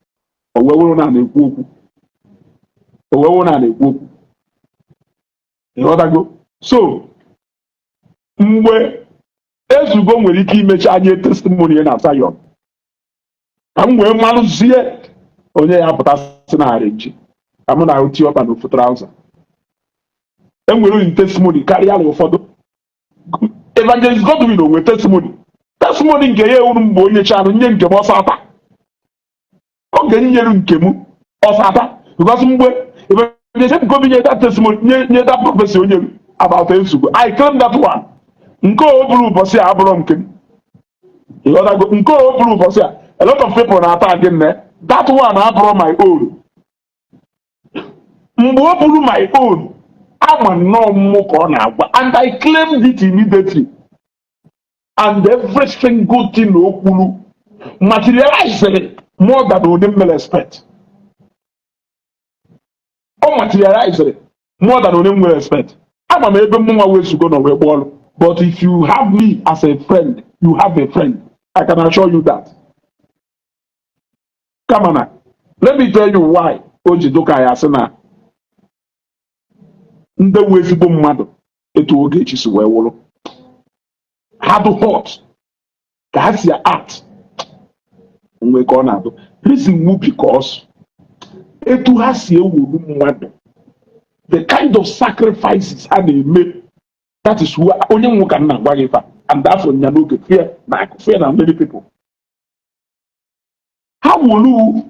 O wee wụrụ na a na-ekwu okwu. O wee wụrụ na a na-ekwu okwu. Ịghọtago? So mgbe Ezugo nwere ike imechi anya testimony ya na Zion, ka m wee malụzie onye ya pụta sị na arenji ka mụ na oti ọkpa n'ofu trouser. Enwere onye testimony karịa na ụfọdụ. Evangelist Godwin onwe testimony, testimony nke ya ewuru mgbe onye charụ nye nke m ọsọ ata. Oge m nyere nke m ọsọ ata, because mgbe Evangelist Ebuka Obi nye that testimony, nye that prophecy onye about Ezugo, I claim that one. Nke o buru ụbọchị a abụrụ nke m. Ịghọtago? Nke o buru ụbọchị a, a lot of people na-ata gị nne. That one abụrụ my own. Mgbe o buru my own, ama nnọọ mmụ ka ọ na-agwa, and I claimed it immediately, and every single thing o kwuru materialized more than onye m mere expect. O materialized more than onye m nwere expect. Ama m ebe mụnwa wezugo nọ wee gba ọrụ. But if you have me as a friend, you have a friend. I can assure you that. Kama na let me tell you why o ji dụka ya sị na ndị wu ezigbo mmadụ etu Ogechi si wee wụrụ ha dị hot ka ha si act mgbe ka ọ na-adụ reason wu because etu ha si ewuru mmadụ, the kind of sacrifices ha na-eme. That is who onye nwe ka m na-agwa gị fa. And afọ nya n'oge fear na akụ fear na many people ha wolu,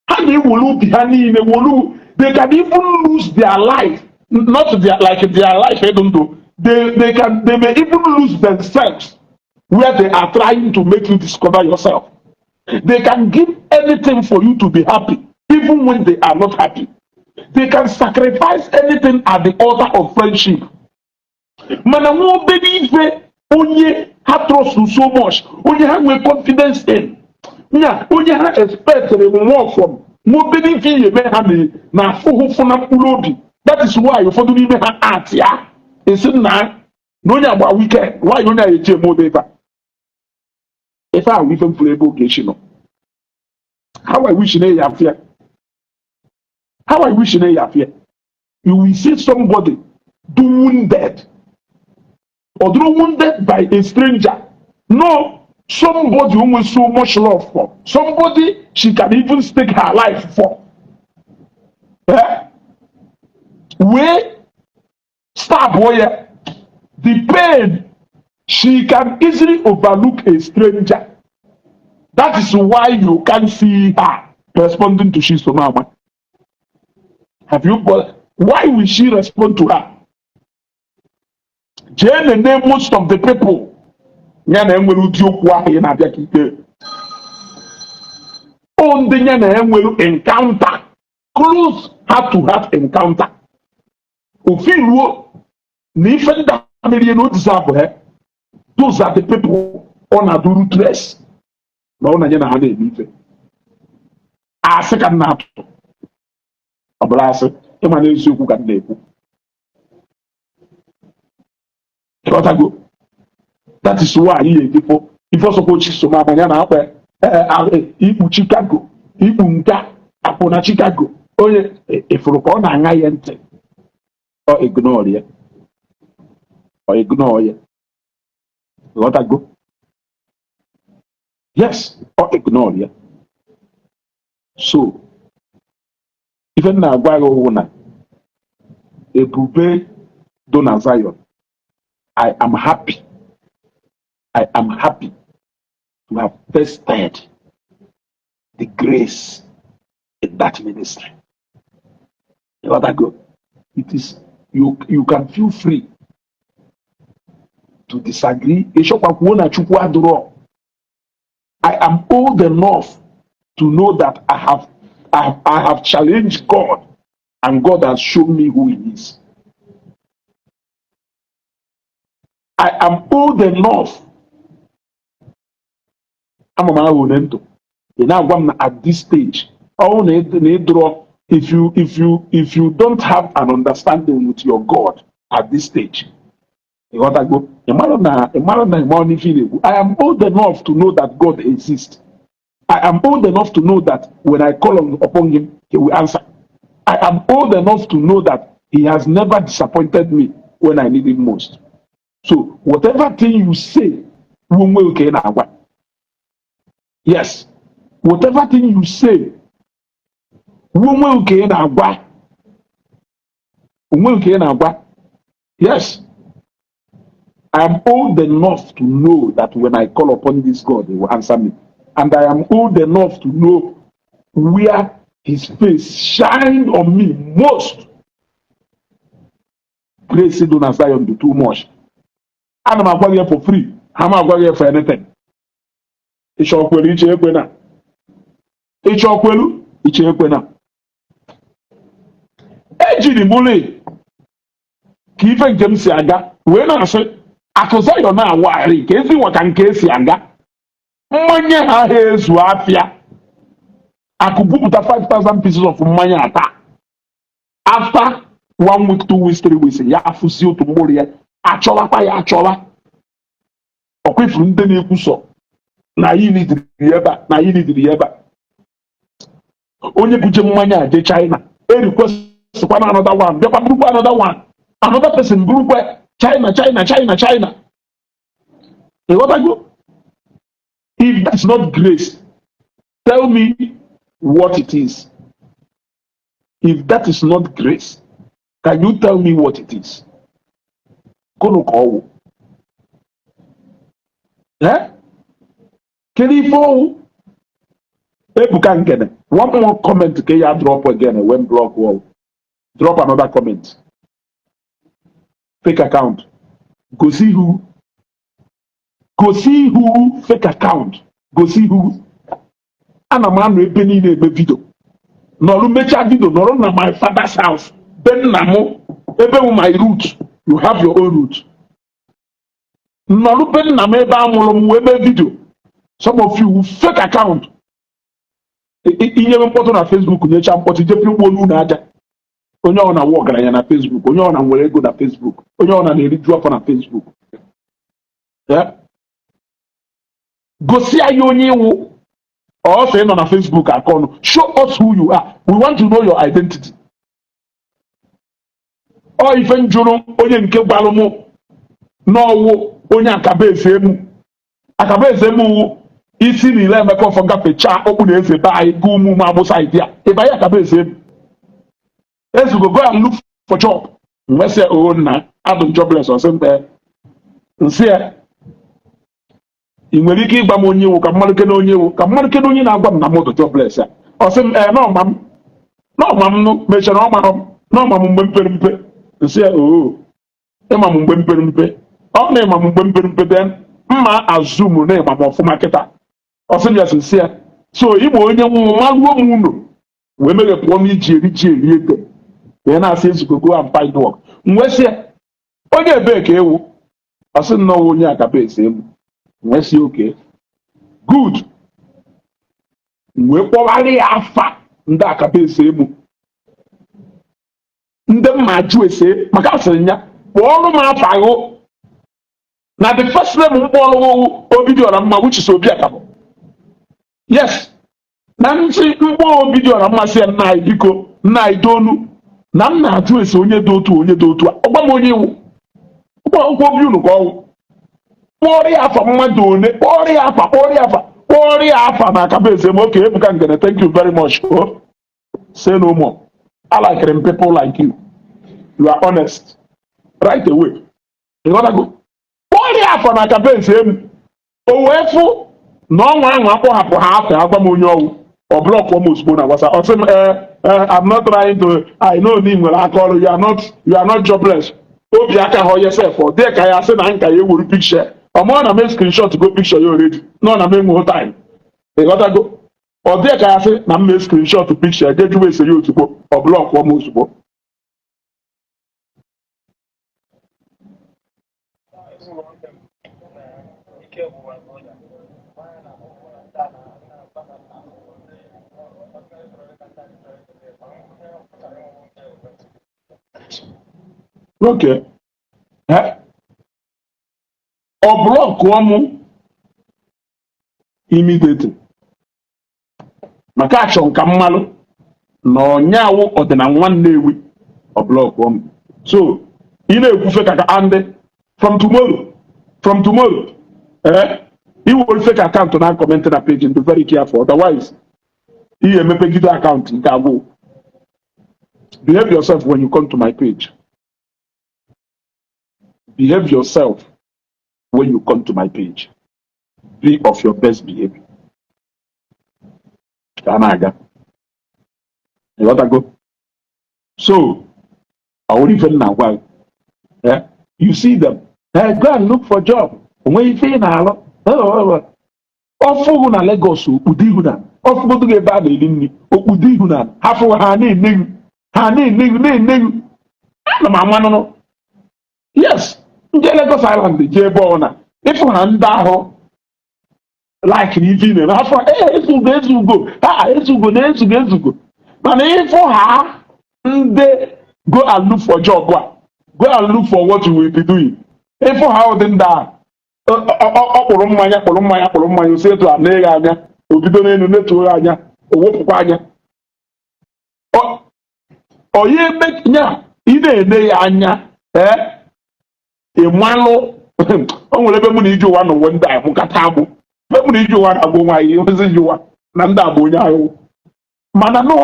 ha na-ewolu obi ha niile wolu. They can even lose their life, not their, like, their life, I don't know. They may even lose themselves where they are trying to make you discover yourself. They can give anything for you to be happy, even when they are not happy. They can sacrifice anything at the altar of friendship. Mana nwa obere ife, onye ha trust so much, onye ha nwee confidence in nya, onye ha expect more from, nwa obere ife ihe eme ha na-afụ ụfụ na mkpụrụ obi. That is why ụfọdụ n'ime ha art ya esi nna na onye agba weekend, why onye a eji eme ụdị ife a? Ife ahụ, ife mfụrụ ebe Ogechi nọ. How I wish na ya afịa, how I wish na ya afịa. You will see somebody do wounded or do wounded by a stranger, no, somebody who with so much love for, somebody she can even stake her life for, eh? Wee stab ya, the pain, she can easily overlook a stranger. That is why you can't see her responding to Chisomama. Have you, but why will she respond to her? Jee nene most of the people ya na enwere ụdị okwu ahụ ị na-abịa ka ikpe o, ndị ya na enwere encounter, close heart to heart encounter, ofi ruo na ife ndị a merie na o deserve ha. Those are the people ọ na-adụ ruthless ma ọ na-nye na ha na-eme ife. Asị ka m na-atụ, ọ bụrụ asị, ịma na eziokwu ka m na-ekwu. Ịghọtago? That is why anyị ga-ejifo ife ọsọkwa Chisom anya na-akpa ikpu Chicago, ikpu nka akwụ na Chicago. Onye ifuru ka ọ na-aṅa ya ntị, ọ ignore ya, ọ ignore ya. Ịghọtago? Yes, ọ ignore ya. So ife m na-agwa gị wụ na ebube do na Zion. I am happy, I am happy to have tested the grace in that ministry. Ịghọtago? It is you, you can feel free to disagree. Ịchọkwa kwuo na Chukwu adụrọ. I am old enough to know that I have challenged God and God has shown me who he is. I am old enough. Ama m ahụ one ndụ. Ị na-agwa m na at this stage, ọ na ị dụrọ, if you don't have an understanding with your God at this stage, ịghọtago? Ị mara na ị mara n'ife ị na-ekwu. I am old enough to know that God exists. I am old enough to know that when I call upon him, he will answer. I am old enough to know that he has never disappointed me when I need him most. So whatever thing you say, onwe oke ị na-agwa. Yes, whatever thing you say, onwe oke ị na-agwa. Onwe oke ị na-agwa. Yes, I am old enough to know that when I call upon this God, he will answer me. And I am old enough to know where his face shined on me most. Grace dị na Zion dị too much. Ana m agwa gị ya for free. Ha m agwa gị ya for anything. Ịchọ kwelu, iche ekwe na. Ịchọ kwelu, iche ekwe na. Ejiri m ụlọ ka ife nke m si aga wee na-asị akụ Zion na-awagharị ka ezi nwa ka nke esi aga mmanya ha ha ezu afịa. Akụ bupụta 5000 pieces of mmanya ata, after one week, 2 weeks, 3 weeks, ya afụzi otu mkpụrụ ya achọwakwa ya achọwa. Ọkwa ifuru ndị na-ekwusọ na anyị nidiri ya ebe a, na anyị nidiri ya ebe a. Onye buje mmanya a je China, e requestkwa na another one, bịakwa burukwa another one, another person burukwa China, China, China, China. Ịghọtago? If that's not grace, tell me what it is. If that is not grace, can you tell me what it is? Gụnụ ka ọwụ? Eh? Kedu ife ọwụ? Ebuka Nkene. One more comment ka ya drop again, when block wall. Drop another comment. Fake account, gosi ihu, gosi ihu. Fake account, gosi ihu. Ana m anọ ebe niile eme video, nọrụ mechaa video, nọrọ na my father's house, be nna m, ebe bụ my root. You have your own root. Nọrụ be nna m ebe a mụrụ m wee mee video. Some of you, fake account, inyewe mkpọtụ na Facebook, nyecha mkpọtụ, jepụ ugbo n'ụlọ aja. Onye ọ na-awụ ọgaranya na Facebook, onye ọ na nwere ego na Facebook, onye ọ na na-eriju afọ na Facebook. Yeah? Gosi anyị onye iwu ọsọ ị nọ na Facebook aka ọnụ. Show us who you are. We want to know your identity. Ọ ife njụrụ onye nke gwalụ mụ n'ọwụ onye akaba ese emu, akaba ese emu wụ isi na ile Emeka ọfọ gafechaa okpu na eze be anyị gaa ụmụ ụmụ agbụsa ide a ịba ya akaba ese emu. Ezugo, go and look for job. Mwesị o nna adụ jobless. Ọsị mkpe nsị ya, ị nwere ike ịgwa m onye iwu ka mmadụ kene onye iwu, ka mmadụ kene onye na-agwa m na mụ dị jobless ya. Ọ sị m ee, n'ọma m, n'ọma m nụ mechara ọ mara m n'ọma m mgbe m pere mpe. Nsị ya, oo, ịma m mgbe m pere mpe, ọ na ịma m mgbe m pere mpe, then mma azụmụ na ịma m ọfụma kịta. Ọ sị m ya, sị ya, so ịgba onye nwụ maruo m unu wee meghepụọ m iji eri ji eri ede wee na-asị ezugo, go and find work. M wee sị ya, onye ebee ka ewu? Ọ sị nnọọ onye akaba ese emu. M wee sị, okay, good. M wee kpọgharị ya afa ndị akaba ese emu, ndị mma jụ ese, maka asịrị ya kpọọrọ m afa ahụ na the first name m kpọrọ Obidiọra Mma, which is Obi Akabọ. Yes, na ntị mkpọ Obidiọra Mma, sị ya, nna anyị, biko, nna anyị, donu na m na-ajụ ese onye dị otu, onye dị otu a. Ọgwa m onye iwu ụkwụ obi unu ka ọwụ. Kpọrọ ya afa mmadụ one, kpọrọ ya afa, kpọrọ ya afa, kpọrọ ya afa na akaba eze m. Okay, Ebuka Ngene, thank you very much. Oh, say no more. I like them people like you. You are honest right away. Ịghọtago? Kpọrọ ya afa na akaba eze m, o wee fụ na ọnwa ahụ akpọhapụ ha afọ agwa m onye ọwụ. Ọ block m ozugbo na WhatsApp. Ọ sị m, ee ee, I'm not trying to, I know na ị nwere aka ọrụ. You are not jobless. Obi aka ha onye sef ọ dị ka ya sị na nka ya ewuru picture. Ọ mụọ na mee screenshot go picture ya already nọ na m enweghị time. Ịghọtago? Ọ dị ka ya sị na m mee screenshot picture je jụwa ese ya ozugbo. Ọ block m ozugbo. Okay. Ọ block mụ immediately maka achọ nka mmalụ na ọnyaawụ ọdịna nwa Nnewi. Ọ block m. So ị na-ekwufe ka and from tomorrow, iwere fake account na comment na page, be very careful, otherwise ihe emepegide account nke agwụ. Behave yourself when you come to my page. Behave yourself when you come to my page. Be of your best behavior ka a na-aga. Ịghọtago? So ọ wụrụ ife m na-agwa gị. You see them, go and look for job. Onweghị ife ị na-alụ. Ọfụghụ na Lagos, okpudo ihu na ọfụgodo gị ebe a na-eri nri, okpudo ihu na ha fụghụ, ha na-eneghu, ha na-eneghu, na-eneghu. Ana m amanụnụ. Yes, ndị Lagos Island jee ebe ọ na ịfụ ha, ndị ahụ like na ife ị na-eme, ha fụ, ee, ezugo, ezugo, ha ezugo na ezugo, ezugo. Mana ịfụ ha, ndị go and look for job a, go and look for what you will be doing. Ịfụ ha, ụdị ndị ahụ ọ kpụrụ mmanya, kpụrụ mmanya, kpụrụ mmanya, osi etu a na-eghe anya, o bido n'elu netuo ya anya, o wepụkwa anya. Ọ ya eme nya ị na-ene ya anya. Ee, ịmalụ o nwere ebe mụ na ije ụwa n'ụwa ndị a mụkata agbụ, ebe mụ na ije ụwa na-agwụ nwaanyị ozi ije ụwa na ndị a bụ onye ahụ. Mana nọ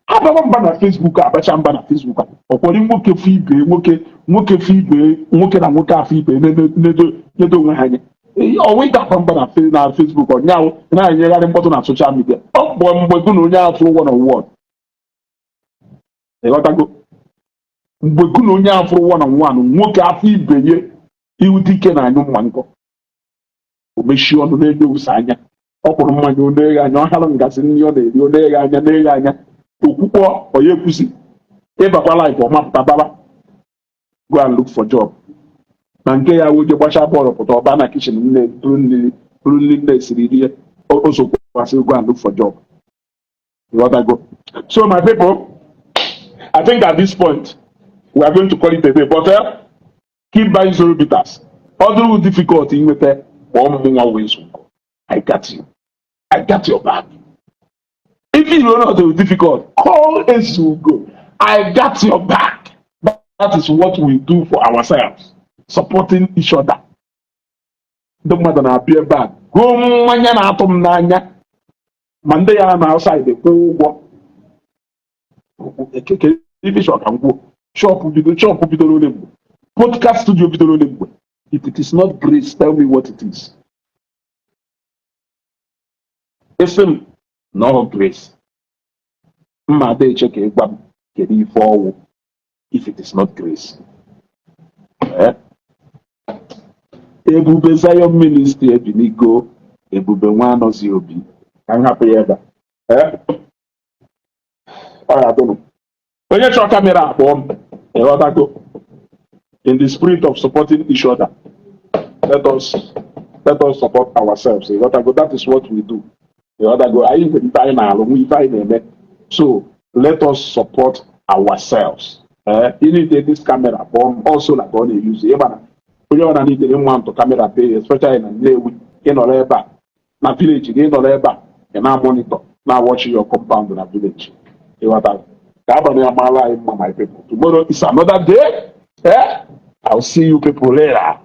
abawa mba na Facebook, abacha mba na Facebook a, ọkwọrị nwoke fụ ibe nwoke, nwoke fụ ibe nwoke na nwoke afọ ibe nedo onwe ha anya. Ọnwa ịga mba na Facebook ọnyaahụ na-enyegharị mkpọtụ na social media. Ọ bụ mgbe gụ na onye ahụ fụrụ one on one, ịghọtago? Mgbe gụ na onye ahụ fụrụ one on one, nwoke afọ ibe ye ihu dike na anyụ mma nkọ, o mechie ọnụ na-enye ose anya. Ọ kwụrụ mmanya, ọ na-eghe anya. Ọ hara ngazi nri ọ na-eri, ọ na-eghe anya, na-eghe anya. Okwukpọ onye ekwusi ịbakwa life ọmapụta baba, go and look for job. Na nke ya woje gbachaa bọọlụ pụta, ọba na kitchen nne buru nri, buru nri nne siri rie. O sokwasị go and look for job. Ịghọtago? So my people, I think at this point we are going to call it a day, but keep buying Zoro bitters. Ọ dịrị difficult inweta, kpọọ m nwa wee zụkọ. I got you, I got your back. If you know not difficult, call Ezugo. I got your back. That is what we do for ourselves, supporting each other. Ndị mmadụ na-abịa ebe a gụọ mmanya na-atụ m n'anya, ma ndị ya na outside kwụọ ụgwọ. Ekeke ife shop ka m kwuo, shop bido, shop bidoro ole mgbe, podcast studio bidoro ole mgbe. If it is not grace, tell me what it is. Esi m na ọ grace, mma ada eche ka ịgwa m kedu ife ọwụ. If it is not grace, eh? Ebube Zion Ministry ebinigo. Ebube nwa anọzi obi ka m hapụ ya ebe a. Eh? Ọ ya dụnụ onye chọọ camera akpọọ m, ịghọtago? In the spirit of supporting each other, let us support ourselves, ịghọtago? That is what we do, ịghọtago? Anyị nwere ife anyị na-alụ, nwe ife anyị na-eme, so let us support ourselves. Eh, you need this camera, kpọọ m. Also na ka ọ na-eyuzu ịma na onye ọbụla nitere nwa ntụ camera pay, especially na Nnewi. Ịnọrọ ebe a na village gị, ịnọrọ ebe a, ị na-monitor, na-watch your compound na village, ịghọtara? Ka abalị ya maara anyị mma, my people. Tomorrow is another day. Eh? I'll see you people later.